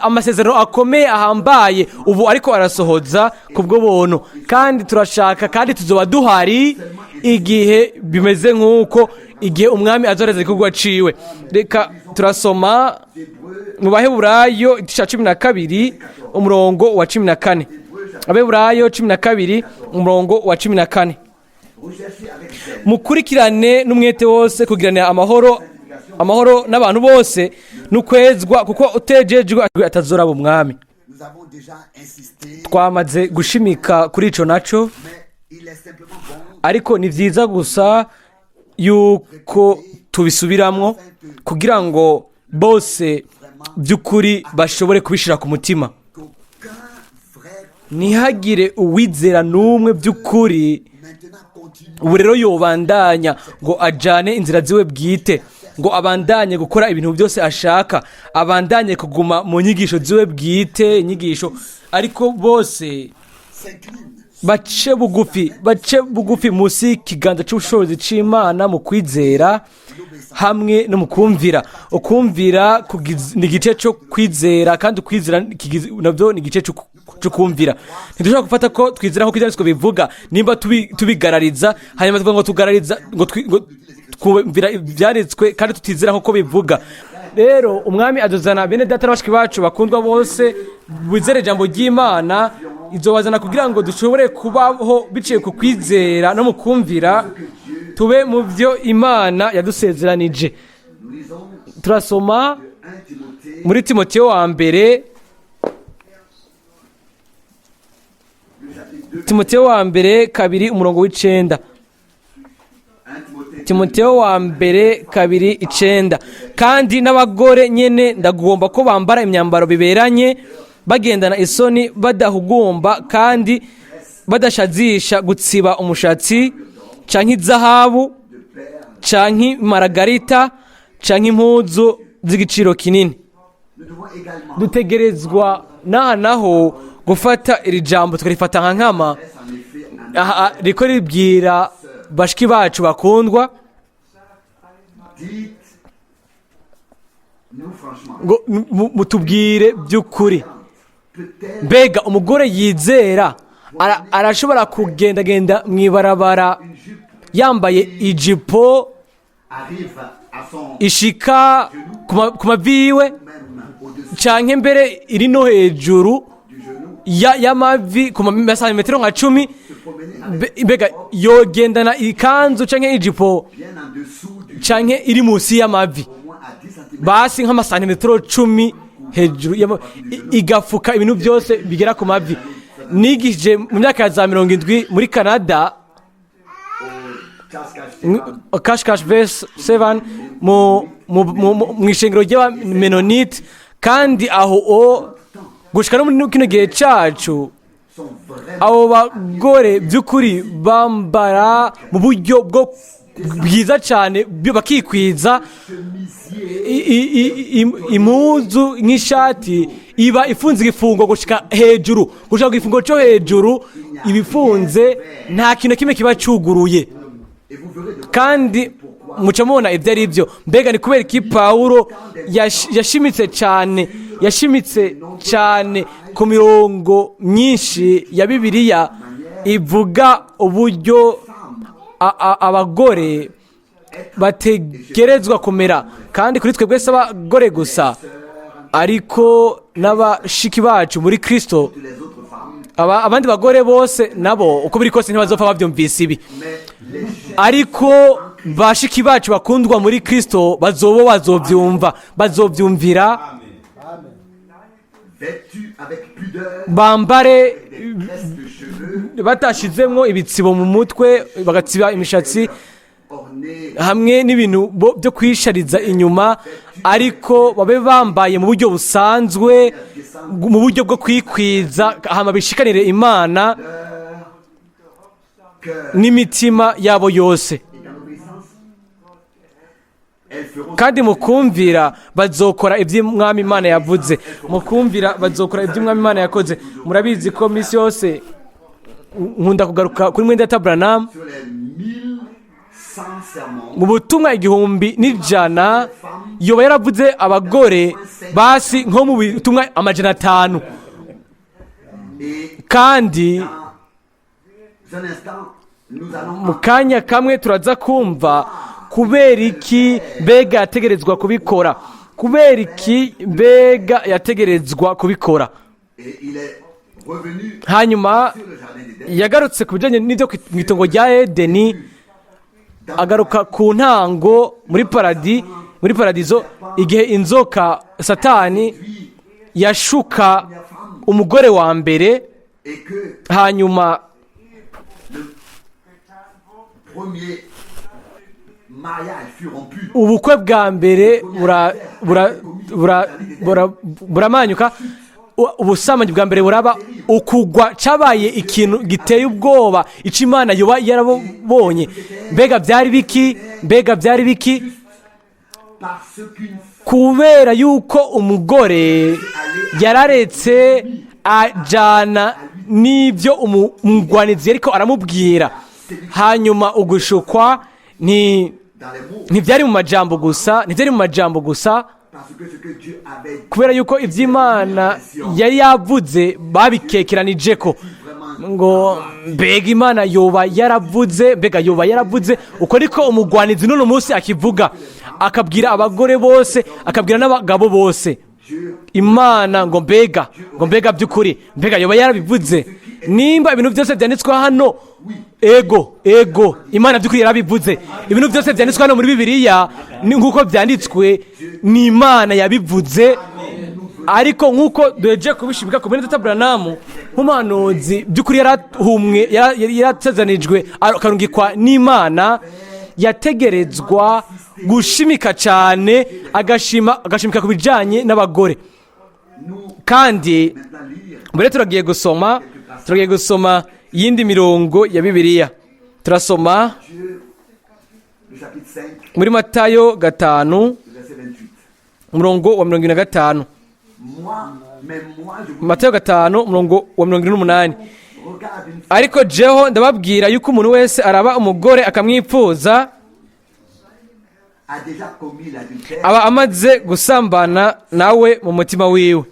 amasezerano akomeye ahambaye ubu ariko arasohoza ku bw'ubuntu. Kandi turashaka kandi tuzoba duhari igihe bimeze nk'uko, igihe Umwami azoreza igikorwa ciwe. Reka turasoma mu Baheburayo igice cya 12, umurongo wa 14. Abaheburayo 12, umurongo wa 14. Recherchez avec zèle Mukurikirane n'umwete wose kugiranira amahoro n'abantu bose n'ukwezwa, kuko utejejwe atazoraba Umwami. Nous avons déjà insisté, Twamaze gushimika kuri ico naco, mais il est simplement bon ariko ni byiza gusa yuko tubisubiramwo kugira ngo bose by'ukuri bashobore kubishira ku mutima. Qu'aucun vrai Ntihagire uwizera n'umwe by'ukuri maintenant continue ubu rero yobandanya ngo ajane inzira ziwe bwite, ngo abandanye gukora ibintu byose ashaka, abandanye kuguma mu nyigisho ziwe bwite, inyigisho, ariko bose s'incline bace bugufi munsi y'ikiganza cy'ubushobozi c'Imana mu kwizera hamwe no mu kumvira. Ukumvira ni igice cyo kwizera, kandi ukwizera nabyo ni igice cyo kumvira. Ntidushobora gufata ko twizera nk'uko Ibyanditswe bivuga nimba tubigarariza, hanyuma tuvuga ngo tugarariza ngo twumvira ibyanditswe kandi tutizera nk'uko bivuga. Rero Umwami aduzana bene data na bashiki bacu bakundwa bose bizere ijambo ry'Imana, izobazana kugira ngo dushobore kubaho biciye ku kwizera no mu kumvira, tube mu byo Imana yadusezeranije. Nous lisons Turasoma 1 Timothée, muri Timoteyo wa mbere, le chapitre 2, Timoteyo wa mbere 2, umurongo w'9. 1 Timothée Timoteyo wa mbere 2:9: "Kandi n'abagore nyene ndagomba ko bambara imyambaro biberanye, bagendana isoni, badahugumba kandi badashazisha gutsiba umushatsi canke izahabu canke maragarita canke impuzu z'igiciro kinini." Nous devons également Dutegerezwa n'aha naho gufata iri jambo tukarifata nka nkama. en effet un Aha riko ribwira bashiki bacu bakundwa Dites nous franchement, ngo mutubwire by'ukuri, peut-être mbega umugore yizera arashobora kugendagenda mu ibarabara une jupe yambaye ijipo arrive à son ishika ku mavi yiwe, même. Canke mbere iri no hejuru du genou, y'amavi ku masantimetero nka 10. se promener avec Mbega yogendana ikanzu canke ijipo bien en dessous du canke iri munsi y'amavi, au moins à 10 cm basi nk'amasantimetero 10 hejuru igafuka ibintu byose bigera ku mavi. Nigishije mu myaka ya za 70 muri Canada, au Cash-Cash. Cash Cash verse 7, mu ishengero ry'Abamenonite. Kandi aho o gushika no muri kino gihe cacu, sont vraiment abo bagore by'ukuri bambara mu buryo bwo bwiza cyane, bakikwiza. Chemisier Impuzu nk'ishati iba ifunze igifungo gushika hejuru, gushika ku gifungo cyo hejuru ibifunze, nta kintu na kimwe kiba cyuguruye. Et vous verrez de quoi Kandi muca mubona ibyo ari byo. Mbega ni kubera iki Pawulo yashimitse cyane, yashimitse cyane ku mirongo myinshi ya Bibiliya ivuga uburyo abagore bategerezwa kumera? Kandi kuri twebwe si abagore gusa, ariko n'abashiki bacu muri Kristo, les autres femmes, abandi bagore bose nabo, uko biri kose ntibazopfa babyumvise ibi, mais les chefs ariko bashiki bacu bakundwa muri Kristo bazobo bazobyumva, bazobyumvira. Vêtus avec pudeur, Bambare des tresses de cheveux batashizemwo ibitsibo mu mutwe, bagatsiba imishatsi ornées hamwe n'ibintu byo kwishariza inyuma, ariko babe bambaye mu buryo busanzwe, mu buryo bwo kwikwiza, hama bishikanire Imana cœur n'imitima yabo yose. Et dans l'obéissance. Elles feront Kandi mu kumvira bazokora iby'Umwami Imana yavuze. Mu kumvira bazokora iby'Umwami Imana yakoze. Murabizi ko minsi yose nkunda kugaruka kuri mwene data Branham sur les 1100 sermons mu butumwa 1100. Yoba yaravuze abagore basi nko mu butumwa 500. Et Kandi dans un instant, nous allons mu kanya kamwe turaza kumva kubera iki mbega yategerezwa kubikora, kubera iki mbega yategerezwa kubikora. Et il est revenu Hanyuma sur le jardin d'Éden. yagarutse ku bijyanye n'ibyo mu itongo rya Edeni, agaruka ku ntango muri paradi, muri paradizo, igihe inzoka Satani Puis, yashuka umugore wa mbere. Et que Hanyuma le premier mariage fut rompu. ubukwe bwa mbere buramanyuka, ubusambanyi bwa mbere buraba, ukugwa cyabaye ikintu giteye ubwoba icyo Imana yoba yarabonye. Mbega byari biki? Mbega byari biki? Parce qu'une Kubera yuko umugore yararetse ajana n'ibyo umugwanizi ariko aramubwira. Hanyuma ugushukwa ni dans les mots, ntibyari mu majambo gusa, ntibyari mu majambo gusa, parce que ce que Dieu avait dit, kubera yuko iby'Imana yari yavuze babikekeranije ko ngo mbega Imana yoba yaravuze, mbega yoba yaravuze? Uko niko umugwanizi n'uno munsi akivuga, akabwira abagore bose, akabwira n'abagabo bose. Dieu Imana ngo mbega, ngo mbega by'ukuri, mbega yoba yarabivuze? Nimba ibintu byose byanditswe hano, ego, ego, Imana by'ukuri yarabivuze. Ibintu byose byanditswe hano muri Bibiliya ni nk'uko byanditswe, ni Imana yabivuze. Ariko nk'uko duheje kubishimika ku mwene data Branham nk'umuhanuzi by'ukuri yarahumwe, yaratezanijwe, akarungikwa n'Imana, yategerezwa gushimika cyane, agashima, agashimika ku bijyanye n'abagore. Nous Kandi maintenant lire mbere turagiye gusoma iyindi mirongo ya Bibiliya. Turasoma Dieu, le chapitre 5, muri Matayo 5, le verset 28. umurongo wa 75. Moi, mais moi, je vous Matayo 5, umurongo wa 78. regarde une Ariko jeho ndababwira yuko umuntu wese araba umugore akamwipfuza, a déjà commis l'adultère aba amaze gusambana nawe mu mutima wiwe.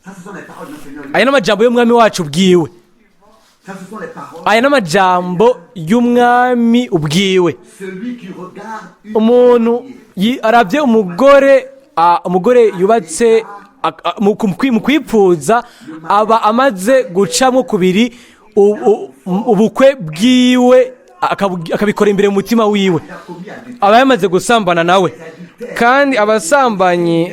Ça, ce sont les paroles de notre Seigneur. Aya ni amajambo y'Umwami wacu ubwiwe. Ça, ce sont les paroles. Aya ni amajambo y'Umwami ubwiwe. Celui qui regarde une Umuntu arabye umugore Umugore yubatse mu kwipfuza aba amaze gucamo kubiri ubukwe bwiwe, akabikora imbere mu mutima wiwe, aba yamaze gusambana nawe. Kandi abasambanyi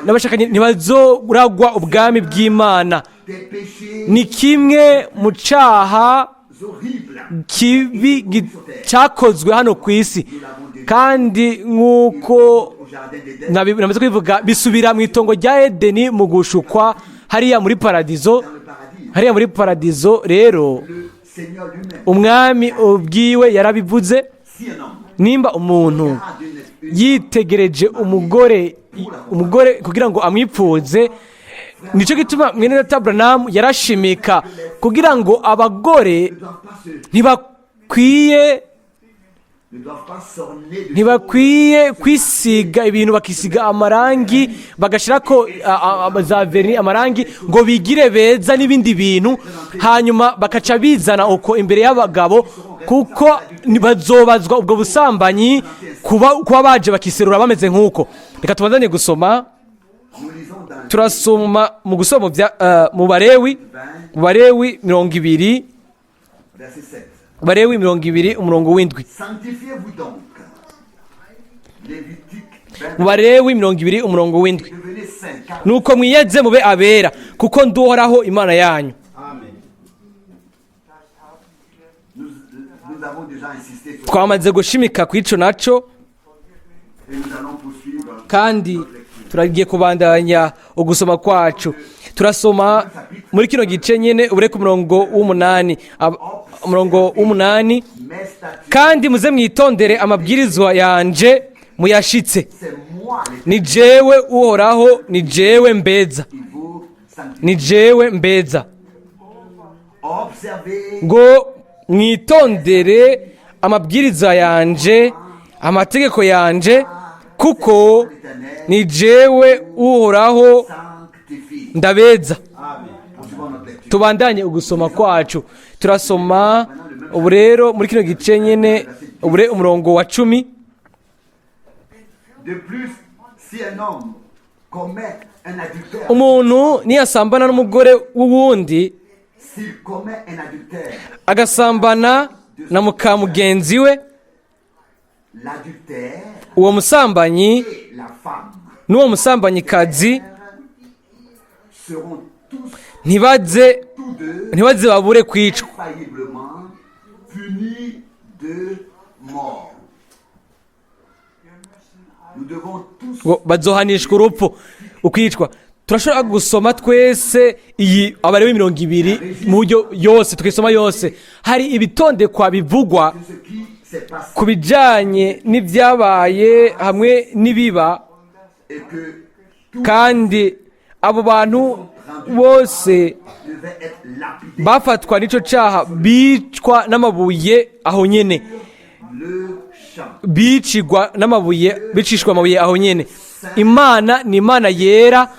n'abashakanye ntibazoragwa ubwami bw'Imana. Des péchés Ni kimwe mu caha horribles. kibi cyakozwe hano ku isi, kandi nk'uko Au jardin d'Éden, namaze kubivuga, bisubira mu itongo rya Edeni mu gushukwa hariya muri paradizo. dans le paradis, Hariya muri paradizo rero, le Seigneur lui-même, Umwami ubwiwe yarabivuze. si un homme Nimba umuntu a une yitegereje umugore kugira ngo amwipfuze, nicyo gituma mwene data Branham yarashimika kugira ngo abagore ne doivent pas se, ntibakwiye ne doivent pas s'orner de ntibakwiye kwisiga ibintu, bakisiga amarangi, bagashyira ko za vernis, amarangi, ngo bigire beza n'ibindi bintu, hanyuma bakaca bizana uko imbere y'abagabo, kuko bazobazwa ubwo busambanyi kuba baje bakiserura bameze nk'uko. Reka tubandanye gusoma. Nous lisons dans Turasoma mu gusoma mu Barewi, mu Barewi 20, verset 7. Barewi 20, umurongo w'7. Sanctifiez-vous donc. Lévitique 20. Mu Barewi 20, umurongo w'7. Devenez saints, car Nuko mwiyeze mube abera, kuko nduhoraho Imana yanyu. Amen. Nous avons déjà insisté sur Twamaze gushimika ku ico naco, et nous allons poursuivre. kandi turagiye kubandanya ugusoma kwacu. Turasoma muri kino gice nyine, ubure ku murongo w'8, umurongo w'8. Mes statuts, Kandi muze mwitondere amabwirizwa yanje, muyashitse. c'est moi l'Éternel Ni jewe Uhoraho, ni jewe mbeza. qui vous sanctifie. Ni jewe mbeza. Observez Ngo mwitondere amabwiriza yanje, amategeko yanje, kuko ni jewe Uhoraho sanctifie. ndabeza. Amen. Poursuivons notre lecture. Tubandanye ugusoma kwacu. Turasoma ubu rero muri kino gice nyine, ubure umurongo wa 10. De plus, si un homme commet un adultère, Umuntu niyasambana n'umugore w'uwundi, s'il commet un adultère, agasambana na muka mugenzi we, l'adultère uwo musambanyi et la femme n'uwo musambanyikazi seront tous, ntibaze tous deux ntibaze babure kwicwa. infailliblement punis de mort. Nous devons tous Ngo bazohanishwa urupfu, ukwicwa. Turashobora gusoma twese iyi Abarewi 20 mu buryo yose, tukisoma yose. Hari ibitondekwa bivugwa de ce qui s'est passé ku bijyanye n'ibyabaye hamwe n'ibiba, et que tous kandi abo bantu bose devaient être lapidés bafatwa n'icyo cyaha bicwa n'amabuye aho nyene, le champ. bicigwa n'amabuye, bicishwa amabuye aho nyene. Imana ni Imana yera,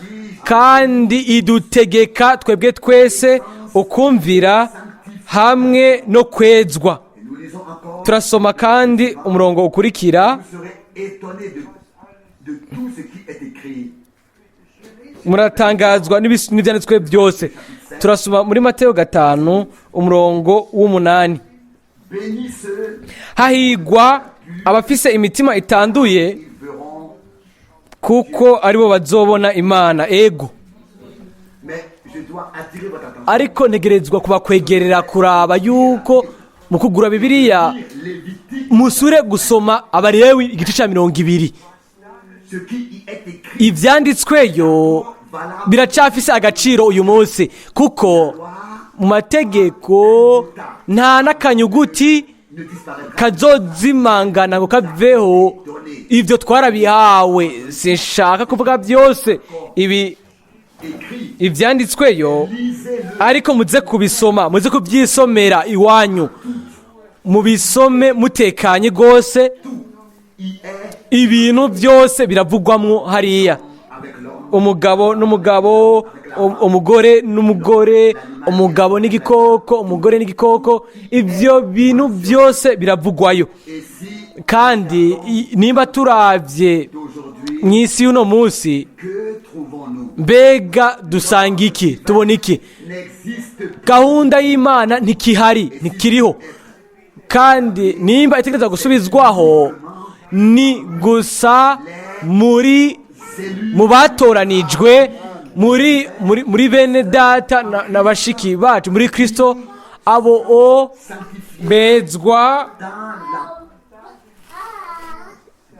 kandi idutegeka twebwe twese ukumvira hamwe no kwezwa. Et nous lisons encore, Turasoma kandi umurongo ukurikira. vous serez étonnés de tout ce qui est écrit. Muratangazwa n'ibyanditswe byose. Turasoma muri Mateyo 5, umurongo w'8. Bénis ceux Hahigwa abafise imitima itanduye, qui verront, kuko aribo bazobona Imana. Ego. mais je dois attirer votre attention. Ariko ntegerezwa kubakwegerera kuraba yuko mu kugura Bibiliya Lévitique, musure gusoma Abarewi igice cya 20. ce qui y est écrit, Ibyanditsweyo valable biracyafise agaciro uyu munsi, kuko mu mategeko nta n'akanyuguti ne disparaîtra. kazozimangana ngo kaveho. Ibyo twarabihawe, sinshaka kuvuga byose ibi Écrit, ibyanditsweyo, lisez-le. ariko muze kubisoma, muze kubyisomera iwanyu, mubisome mutekanye rwose. Tout y est Ibintu byose biravugwamwo hariya, avec l'homme, umugabo n'umugabo, umugore n'umugore, umugabo n'igikoko, umugore n'igikoko. Ibyo bintu byose biravugwayo. Et si Kandi nimba turavye d'aujourd'hui, mu isi y'uno munsi, que trouvons-nous? mbega dusanga iki? Tubona iki? N'existe plus. Gahunda y'Imana ntikihari, ntikiriho. Kandi nimba itegereza gusubizwaho, ni gusa muri mu batoranijwe, muri bene data na bashiki bacu muri Kristo, abo o bezwa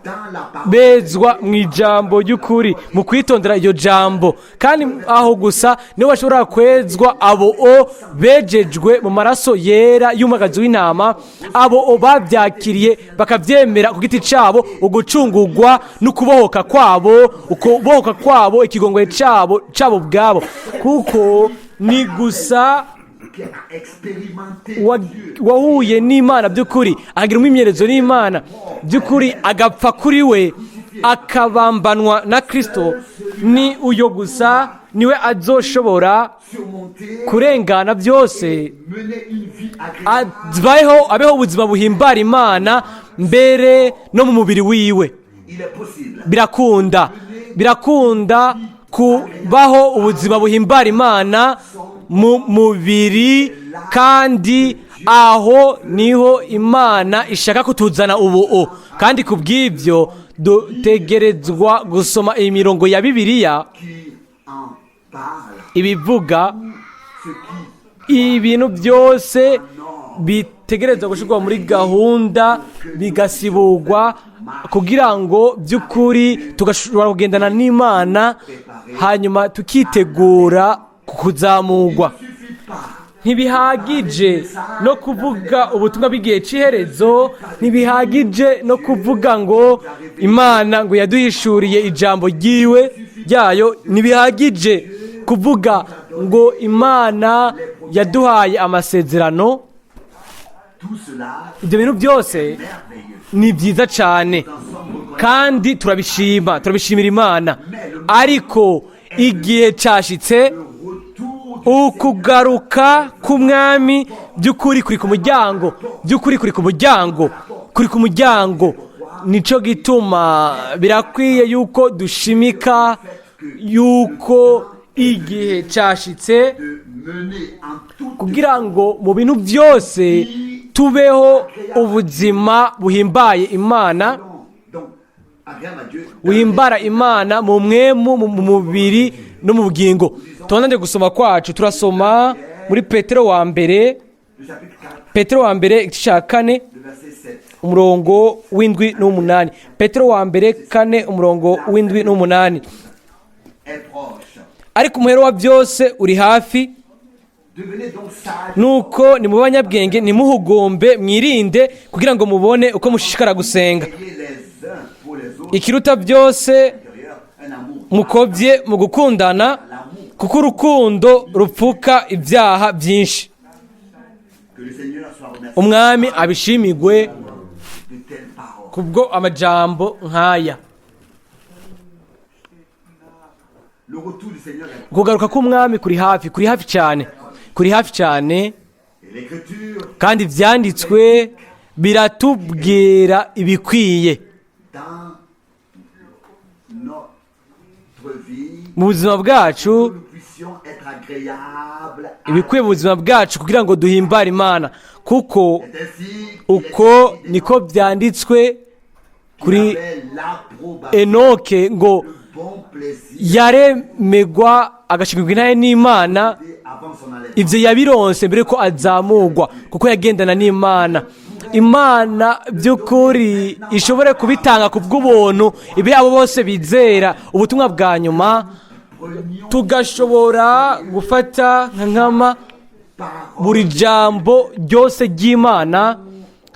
Dans la parole. Bezwa mu ijambo ry'ukuri, mu kwitondera iryo jambo. Kandi aho gusa niho bashobora kwezwa, abo o bejejwe mu maraso yera y'umwagazi w'intama, abo o babyakiriye bakabyemera ku giti cyabo, ugucungurwa n'ukubohoka kwabo, ukubohoka kwabo, ikigongwe cyabo cyabo ubwabo, kuko ni gusa Qui a expérimenté Dieu. wahuye n'Imana by'ukuri, agira umwimenyerezo n'Imana by'ukuri, agapfa kuri we, akabambanwa na Kristo, ni uyo gusa niwe azoshobora Surmonter, kurengana byose, mener une vie agréable. abayeho, abeho ubuzima buhimbara Imana mbere no mu mubiri wiwe. Il est possible. Birakunda, birakunda kubaho ubuzima buhimbara Imana mu mubiri, kandi aho niho Imana ishaka kutuzana ubu. Kandi ku bw'ibyo dutegerezwa gusoma iyi mirongo ya Bibiliya Qui en parle. ibivuga. Ce qui Ibintu byose bitegerezwa gushyirwa muri gahunda, bigasibugwa, kugira ngo by'ukuri tugashobora kugendana n'Imana, hanyuma tukitegura kuzamurwa. Ntibihagije no kuvuga ubutumwa bw'igihe cy'iherezo, ntibihagije no kuvuga ngo Imana ngo yaduhishuriye ijambo ryiwe ryayo, ntibihagije kuvuga ngo Imana yaduhaye amasezerano. Tout cela Ibyo bintu byose merveilleux. ni byiza cyane, kandi turabishima, turabishimira Imana, ariko igihe cyashitse. Retour Ukugaruka k'Umwami by'ukuri kuri ku muryango, by'ukuri kuri ku muryango, kuri ku muryango. Nicyo gituma birakwiye yuko dushimika yuko igihe cyashitse de mener en toute kugira ngo mu bintu byose tubeho ubuzima buhimbaye Imana, donc agréable à Dieu. buhimbara Imana mu mpwemu, mu mubiri no mu bugingo. Tubandanye gusoma kwacu. Turasoma muri Petero wa mbere. Le chapitre 4, Petero wa mbere, igice cya 4, le verset 7. umurongo w'indwi n'umunani. Petero wa mbere 4, umurongo w'indwi n'umunani. Est proche. Ariko umuhero wa byose uri hafi. Devenez donc sages. Nuko ni mu banyabwenge, ntimuhugumbe, mwirinde kugira ngo mubone uko mushishikara gusenga. Ayez les uns pour les autres Ikiruta byose, intérieur, un amour. mukobye mu gukundana, kuko urukundo rupfuka ibyaha byinshi. Que le Seigneur soit remercié Umwami abishimigwe de telles paroles. kubwo amajambo nk'aya. Le retour du Seigneur est Kugaruka k'Umwami kuri hafi, kuri hafi cyane, kuri hafi cyane. Et l'Écriture Kandi ibyanditswe biratubwira ibikwiye dans notre vie, mu buzima bwacu, que nous puissions être agréables à ibikwiye mu buzima bwacu kugira ngo duhimbare Imana, kuko C'est ainsi qu'il uko est écrit niko byanditswe kuri qu'il avait l'approbation, Enoke ngo le bon plaisir yaremegwa agashimirwa intahe n'Imana. avant son enlèvement. Ibyo yabironse mbere ko azamurwa, kuko yagendana n'Imana. Imana by'ukuri ishobore kubitanga ku bw'ubuntu, ibe abo bose bizera ubutumwa bwa nyuma, Prenions tugashobora gufata nka nkama parole, buri jambo ryose ry'Imana,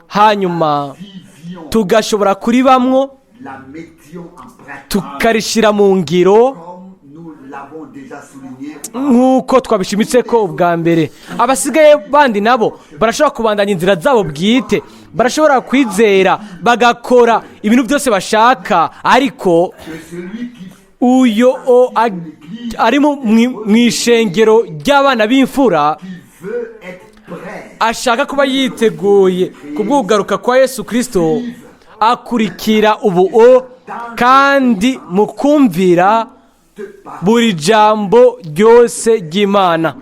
hanyuma vivions, tugashobora kuribamwo, la mettions en pratique tukarishyira mu ngiro, comme nous l'avons déjà souligné. Nk'uko twabishimitse ko ubwa mbere. Abasigaye bandi nabo barashobora kubandanya inzira zabo bwite, barashobora kwizera, bagakora ibintu byose bashaka, ariko Que celui qui uyo o ari mu ishengero ry'abana b'imfura, qui veut être prêt ashaka kuba yiteguye kubwugaruka kwa Yesu Kirisito, akurikira ubu o Kandi mukumvira buri jambo ryose ry'Imana.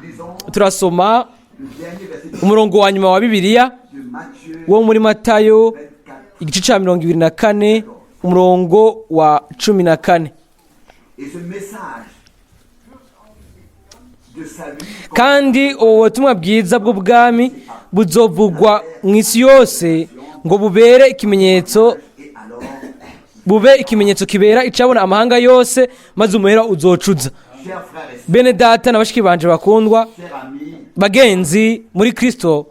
Turasoma Le dernier verset umurongo wa nyuma wa Bibiliya de Matthieu wo muri Matayo, 24. igice cya 24, umurongo wa 14. Et ce message de salut Kandi ubu butumwa bwiza bw'ubwami buzovugwa mu isi yose ngo bubere ikimenyetso, et alors, bube ikimenyetso kibera icabona amahanga yose, maze umuhera uzocuza. Chers frères et sœurs, Bene data na bashiki banje bakundwa, chers amis, bagenzi muri Kristo,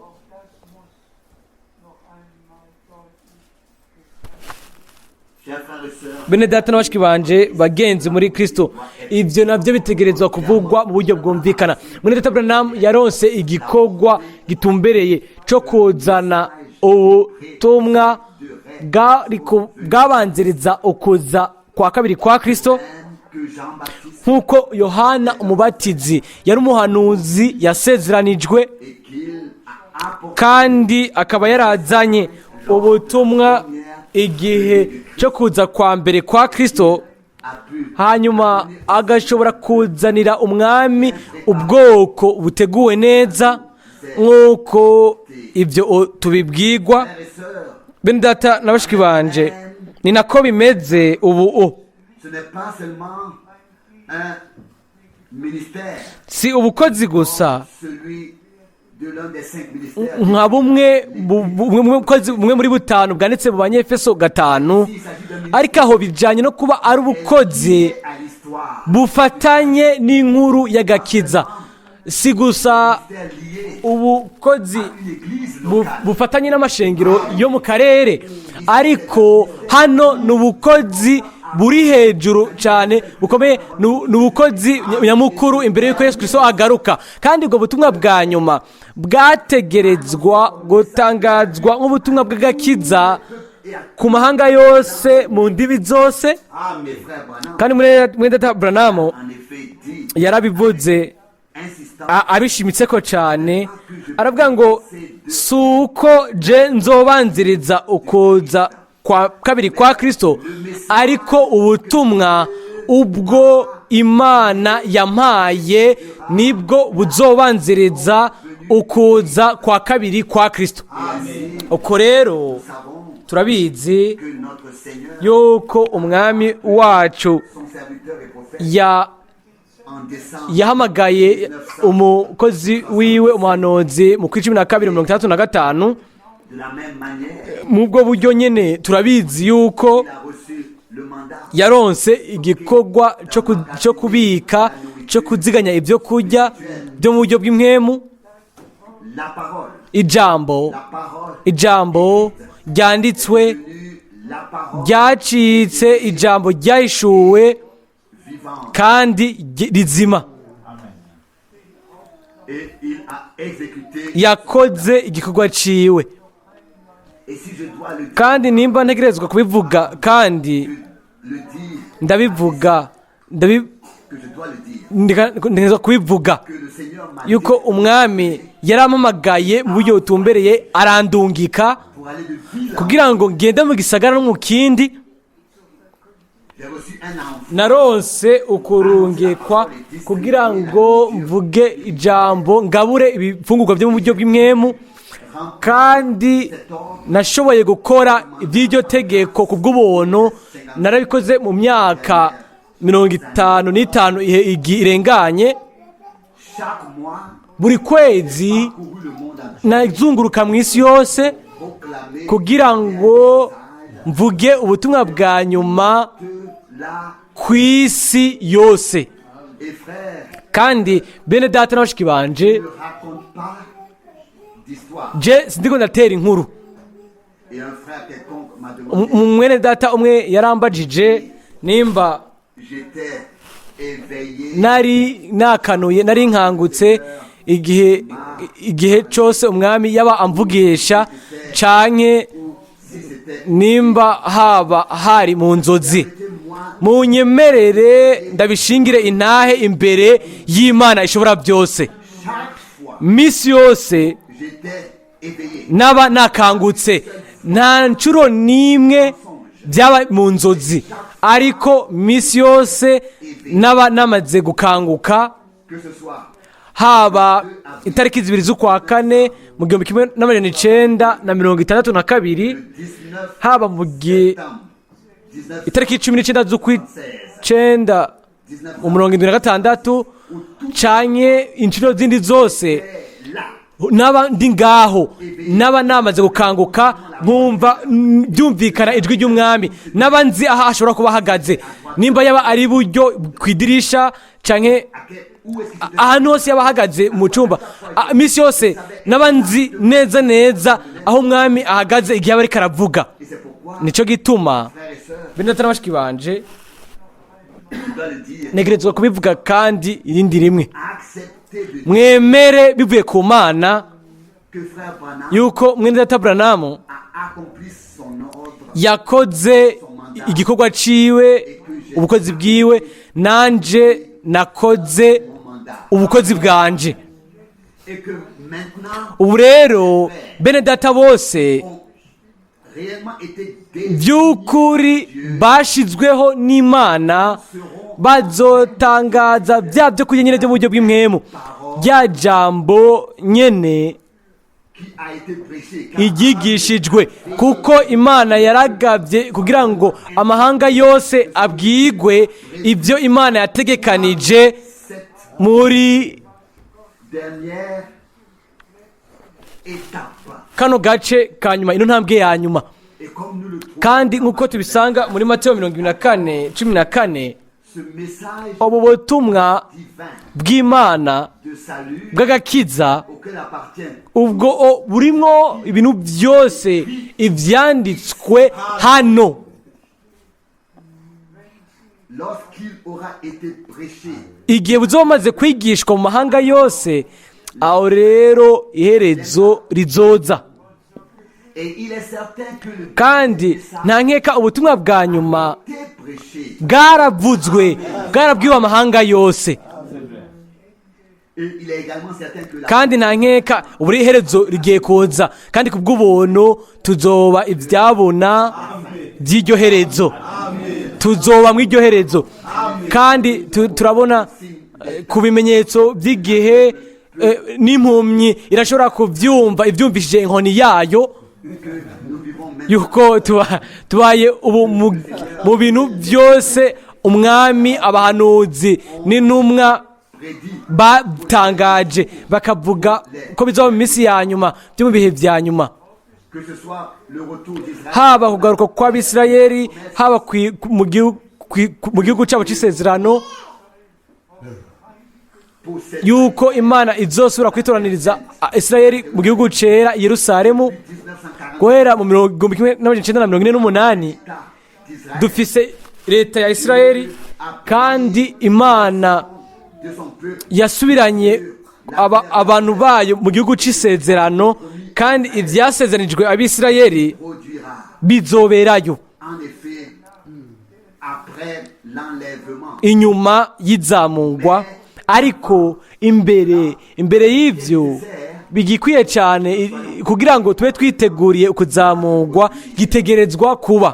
chers frères et sœurs, bene data na bashiki banje bagenzi muri Kristo, ibyo nabyo bitegerezwa kuvugwa mu buryo bwumvikana. Mwene data Branham yaronse igikorwa gitumbereye cyo kuzana ubutumwa bwabanziriza ukuza kwa kabiri kwa Kristo, que Jean-Baptiste nk'uko Yohana Umubatizi yari umuhanuzi yasezeranijwe et qu'il a apporté kandi akaba yarazanye ubutumwa igihe cyo kuza kwa mbere kwa Kristo, a pu hanyuma agashobora kuzanira umwami ubwoko buteguwe neza nk'uko ibyo tubibwirwa. Frères et sœurs, Bene data na bashiki banje, ni nako bimeze ubu ce n'est pas seulement un ministère, Si ubukozi gusa celui de l'un des cinq ministères. nka bumwe bumwe muri butanu bwanditse mu Banyefeso 5, S'il s'agit d'un ministère ariko aho bijyanye no kuba ari ubukozi à l'histoire, bufatanye n'inkuru y'agakiza. Si gusa ministère lié ubukozi à une église locale. bufatanye n'amashengero yo mu karere, ariko hano ni ubukozi buri hejuru cyane bukomeye, ni ubukozi nyamukuru imbere y'uko Yesu Kristo agaruka. Kandi ubwo butumwa bwa nyuma bwategerezwa gutangazwa nk'ubutumwa bw'agakiza ku mahanga yose mu ndimi zose. Ah, mes frères Branham, Kandi muri data Branham en effet dit, yarabivuze insistant, abishimitse ko cyane, aravuga ngo si uko je nzobanziriza ukuza kwa kabiri kwa Kristo, ariko ubutumwa ubwo Imana yampaye nibwo buzobanziriza ukuza kwa kabiri kwa Kristo. Uko rero savons turabizi que notre Seigneur, yuko umwami wacu son serviteur et prophète, en décembre yahamagaye umukozi wiwe umuhanuzi mu kwa 12 65. De la même manière, Mu bwo buryo nyine turabizi yuko il a reçu le mandat yaronse igikorwa cyo kubika, cyo kuziganya ibyo kurya byo mu buryo bw'impwemu. La parole, Ijambo, la parole ijambo ryanditswe devenue la parole ryacitse ijambo ryahishuwe vivante. kandi rizima. Et il a exécuté. Yakoze igikorwa ciwe. Et si je dois le dire, Kandi nimba ntegerezwa kubivuga kandi le dire, ndabivuga que je dois le dire, ntegerezwa kubivuga que le Seigneur m'a yuko dit umwami yarampamagaye mu buryo butumbereye arandungika pour aller de ville en kugira ngo ngende mu gisagara no mu kindi. J'ai reçu un enfant Naronse ukurungikwa kugira ngo mvuge ijambo, ngabure ibifungurwa byo mu buryo bw'impwemu, kandi nashoboye gukora iby'iryo tegeko ku bw'ubuntu. Narabikoze mu myaka 55 irenganye. Chaque mois, Buri kwezi parcouru le monde entier, nazunguruka mu isi yose proclamer kugira ngo mvuge ubutumwa bwa nyuma de la ku isi yose. Et frères, Kandi bene data na bashiki banje, ne raconte pas d'histoire. je sindiko ndatera inkuru. Et un frère quelconque m'a demandé, Mwene data umwe yarambajije nimba j'étais éveillé nari nakanuye, nari nkangutse igihe cyose umwami yaba amvugisha, canke ou si c'était nimba haba hari mu nzozi. moi. Munyemerere ndabishingire intahe imbere y'Imana ishobora byose: Chaque fois, misi yose j'étais éveillé. naba nakangutse, nta nshuro n'imwe Byaba mu nzozi, ariko minsi yose naba namaze gukanguka, Que ce soit haba itariki 2 z'ukwa kane mu 1962, le 19 haba mu gihe septembre 19 itariki 19 z'ukwicenda mu 76, canke inshuro zindi zose, là, naba ndi ngaho, naba namaze gukanguka, nkumva byumvikana ijwi ry'Umwami, naba nzi aho ashobora kuba ahagaze, nimba yaba ari iburyo ku idirisha canke à quel, où est-ce qu'il se ahantu hose yaba ahagaze mu cyumba. Iminsi yose naba nzi neza neza aho Umwami ahagaze igihe aba ariko aravuga. Et c'est pourquoi, Nicyo gituma, frères et sœurs, bene data na bashiki banje, je dois le dire, ntegerezwa kubivuga kandi irindi rimwe, acceptez de mwemere bivuye ku Mana que frère Branham yuko mwene data Branham a accompli son ordre yakoze igikorwa ciwe, ubukozi bwiwe, nanje nakoze mon mandat. ubukozi bwanje. Et que maintenant, Ubu rero, bene data bose ont réellement été désignés by'ukuri bashizweho n'Imana bazotangaza bya byo kurya nyine byo mu buryo bw'impwemu, rya jambo nyene qui a été prêché. Car iryigishijwe, kuko Imana yaragabye kugira ngo amahanga yose abwigwe ibyo Imana yategekanije cette muri dernière étape. kano gace ka nyuma, ino ntambwe ya nyuma. Et comme nous le trouvons, Kandi nk'uko tubisanga muri Mateyo 24:14, ce message ubu butumwa divin bw'Imana de salut bw'agakiza, auquel appartient ubwo burimwo ibintu byose ibyanditswe hano, lorsqu'il aura été prêché, igihe buzoba bumaze kwigishwa mu mahanga yose, aho rero iherezo rizoza. Et il est certain que le Kandi nta nkeka ubutumwa bwa nyuma été prêché. bwaravuzwe, bwarabwiwe amahanga yose. Et il est également certain que la Kandi nta nkeka ubu iherezo rigiye kuza, kandi ku bw'ubuntu tuzoba ibyabona by'iryo herezo, tuzoba mu iryo herezo. Kandi turabona ku bimenyetso by'igihe, n'impumyi irashobora kubyumva ibyumvishije inkoni yayo, que nous vivons maintenant yuko tubaye ubu mu bintu byose Umwami, abahanuzi n'intumwa prédit batangaje, bakavuga ko bizaba mu minsi ya nyuma, byo mu bihe bya nyuma, que ce soit le retour d'Israël haba kugaruka kw'Abisirayeli, haba mu gihugu cyabo cy'isezerano, pour cette yuko Imana izosubira kwitoraniriza Isirayeli mu gihugu cera i Yerusalemu. 1940 Guhera mu 1948, État d'Israël dufise leta ya Isirayeli, kandi Imana de son peuple yasubiranye abantu bayo mu gihugu cy'isezerano, kandi ibyasezeranijwe Abisirayeli produira bizoberayo en effet après l'enlèvement. inyuma y'izamungwa. Ariko imbere y'ibyo bigikwiye cyane kugira ngo tube twiteguriye kuzamurwa, gitegerezwa kuba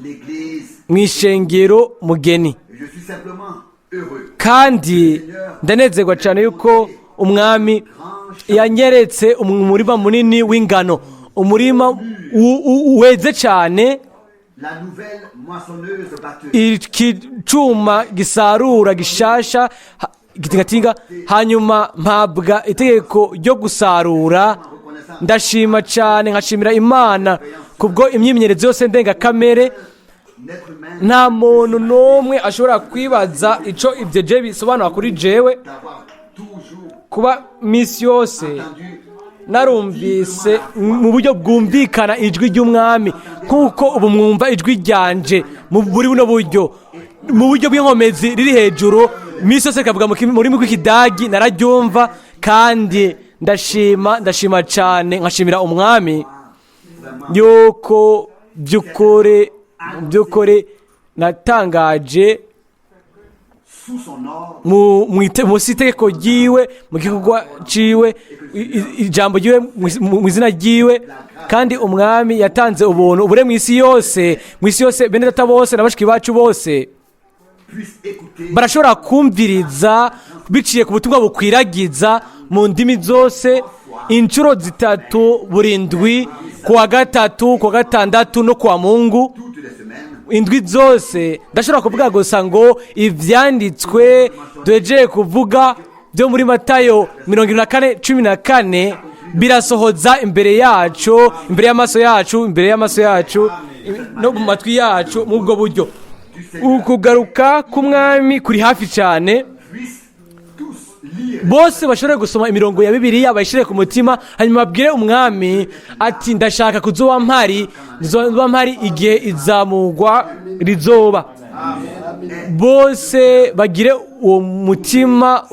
L'Église, mu ishengero mugeni. je suis simplement heureux. Kandi ndanezerwa cyane yuko Umwami yanyeretse umurima munini w'ingano, umurima weze cyane. La nouvelle moissonneuse batteuse Iki cuma gisarura gishasha gitingatinga, hanyuma mpabwa itegeko ryo gusarura. Ndashima cyane, nkashimira Imana kubwo imyimenyerezo yose ndengakamere. N'être humain Nta muntu n'umwe ashobora kwibaza ico ibyo je bisobanura kuri jewe, d'avoir toujours kuba misi yose entendu narumvise mu buryo bwumvikana ijwi ry'Umwami nk'uko ubu mwumva ijwi ryanje muri buno buryo, mu buryo bw'inkomezi riri hejuru, misi yose rikavuga mu rurimi rw'Ikidagi, nararyumva. Kandi ndashima, ndashima cyane, nkashimira Umwami yuko by'ukuri, mu by'ukuri natangaje. Sous son ordre, munsi y'itegeko ryiwe, mu gikorwa ciwe, ijambo ryiwe, mu izina ryiwe. Kandi Umwami yatanze ubuntu ubure mu isi yose, mu isi yose. Bene data bose na bashiki bacu bose puisse écouter barashobora kumviriza biciye ku butumwa bukwiragiza mu ndimi zose inshuro zitatu burindwi, ku wa gatatu, ku wa gatandatu no ku wa Mungu, toutes les semaines. indwi zose. Ndashobora kuvuga gusa ngo ibyanditswe duhejeye kuvuga byo muri Matayo 74:14 birasohoza imbere yacu, imbere y'amaso yacu, imbere y'amaso yacu no mu matwi yacu. Muri ubwo buryo ukugaruka k'Umwami kuri hafi cyane. Puissent tous lire Bose bashobore gusoma imirongo ya Bibiliya, bayishyire ku mutima, hanyuma babwire Umwami ati: "Ndashaka kuzoba mpari, nzoba mpari igihe izamugwa rizoba." Bose bagire uwo mutima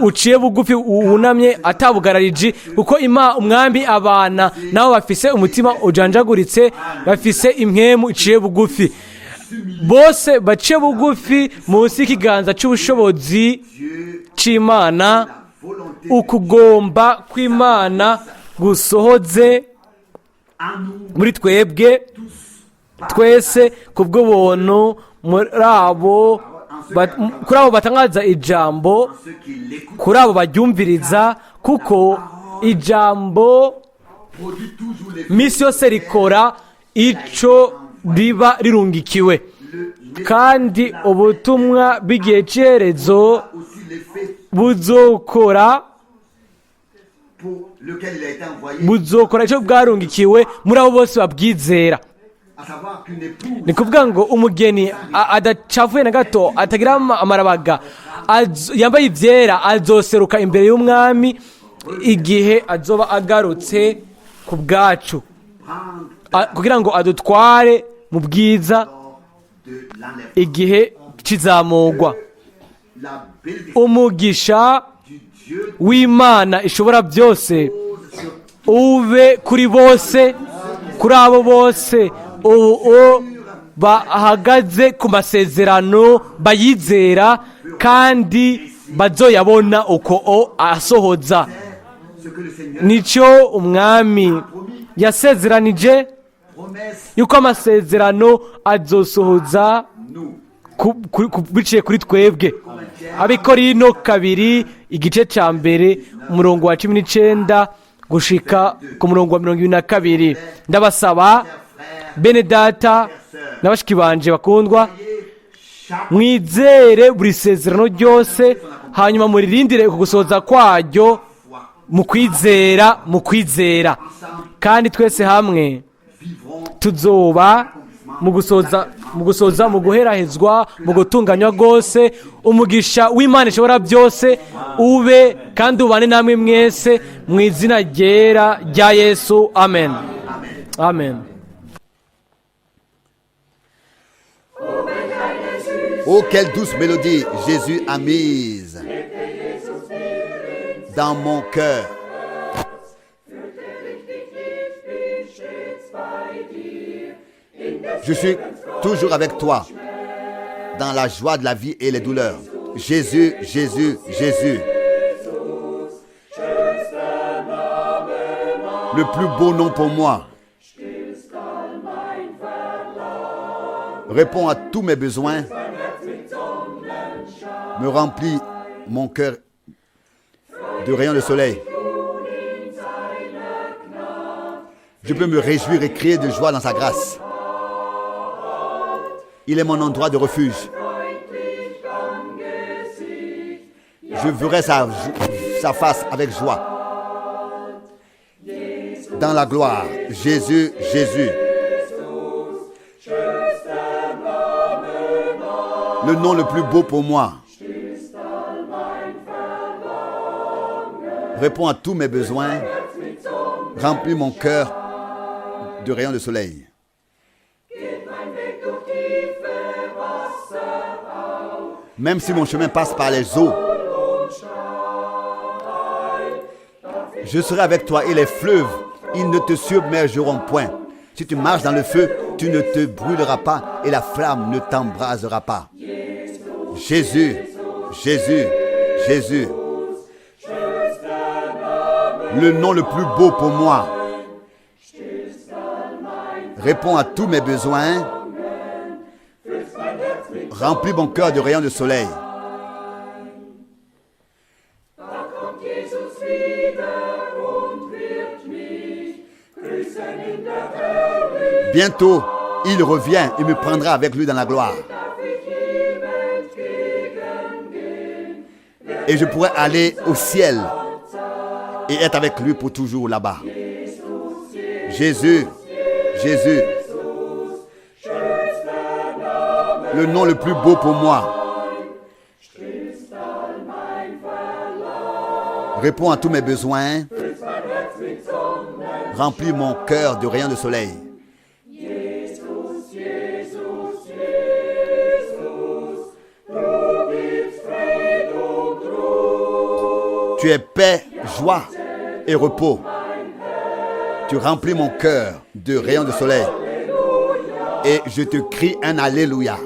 uciye bugufi, wunamye, atabugarariji, kuko ima Umwami abana nabo bafise umutima ujanjaguritse, bafise impwemu iciye bugufi. Bose baciye bugufi munsi y'ikiganza cy'ubushobozi Dieu, c'Imana, la volonté ukugomba kw'Imana gusohoze en nous muri twebwe twese ku bw'ubuntu, muri abo kuri abo batangaza ijambo, ceux qui l'écoutent, kuri abo baryumviriza, kuko ijambo produit toujours les misi yose rikora ico riba rirungikiwe. Kandi ubutumwa bw'igihe c'iherezo aussi l'effet buzokora pour lequel il a été envoyé, buzokora icyo bwarungikiwe muri abo bose babwizera, à savoir qu'une épouse ni kuvuga ngo umugeni adacafuye na gato, atagira amarabaga, yambaye ibyera, azoseruka imbere y'Umwami igihe azoba agarutse ku bwacu, prendre kugira ngo adutware mu bwiza de l'enlèvement. igihe kizamugwa. La bénédiction Umugisha du Dieu w'Imana ishobora byose sur ube kuri bose, kuri abo bose ubu bahagaze ku masezerano, bayizera kandi bazoyabona uko o asohoza. Ce que le Seigneur Nicyo Umwami yasezeranije, promesse yuko amasezerano azosohoza nous. biciye kuri twebwe. Abikorino 2, igice cya mbere, umurongo wa 19 gushika ku murongo wa 22. Ndabasaba, bene data na bashiki banje bakundwa, mwizere buri sezerano ryose, hanyuma muririndire ku gusohoza kwaryo mu kwizera, mu kwizera. Kandi twese hamwe Vivrons tuzoba mu gusoza, mu guherahezwa, mu gutunganywa rwose. Umugisha w'Imana ishobora byose ube kandi ubane namwe mwese mu izina ryera rya Yesu. Amen, amen. Oh, quelle douce mélodie Jésus a mise dans mon cœur. Je suis toujours avec toi dans la joie de la vie et les douleurs. Jésus, Jésus, Jésus. Le plus beau nom pour moi. Réponds à tous mes besoins. Me remplit mon cœur de rayons de soleil. Je peux me réjouir et crier de joie dans sa grâce. Il est mon endroit de refuge. Je verrai sa face avec joie. Dans la gloire. Jésus, Jésus. Le nom le plus beau pour moi. Réponds à tous mes besoins. Remplis mon cœur de rayons de soleil. Même si mon chemin passe par les eaux, je serai avec toi et les fleuves, ils ne te submergeront point. Si tu marches dans le feu, tu ne te brûleras pas et la flamme ne t'embrasera pas. Jésus, Jésus, Jésus, le nom le plus beau pour moi. Réponds à tous mes besoins. Remplis mon cœur de rayons de soleil. Bientôt, il revient et me prendra avec lui dans la gloire. Et je pourrai aller au ciel et être avec lui pour toujours là-bas. Jésus, Jésus, le nom le plus beau pour moi. Réponds à tous mes besoins. Remplis mon cœur de rayons de soleil. Tu es paix, joie et repos. Tu remplis mon cœur de rayons de soleil. Et je te crie un Alléluia.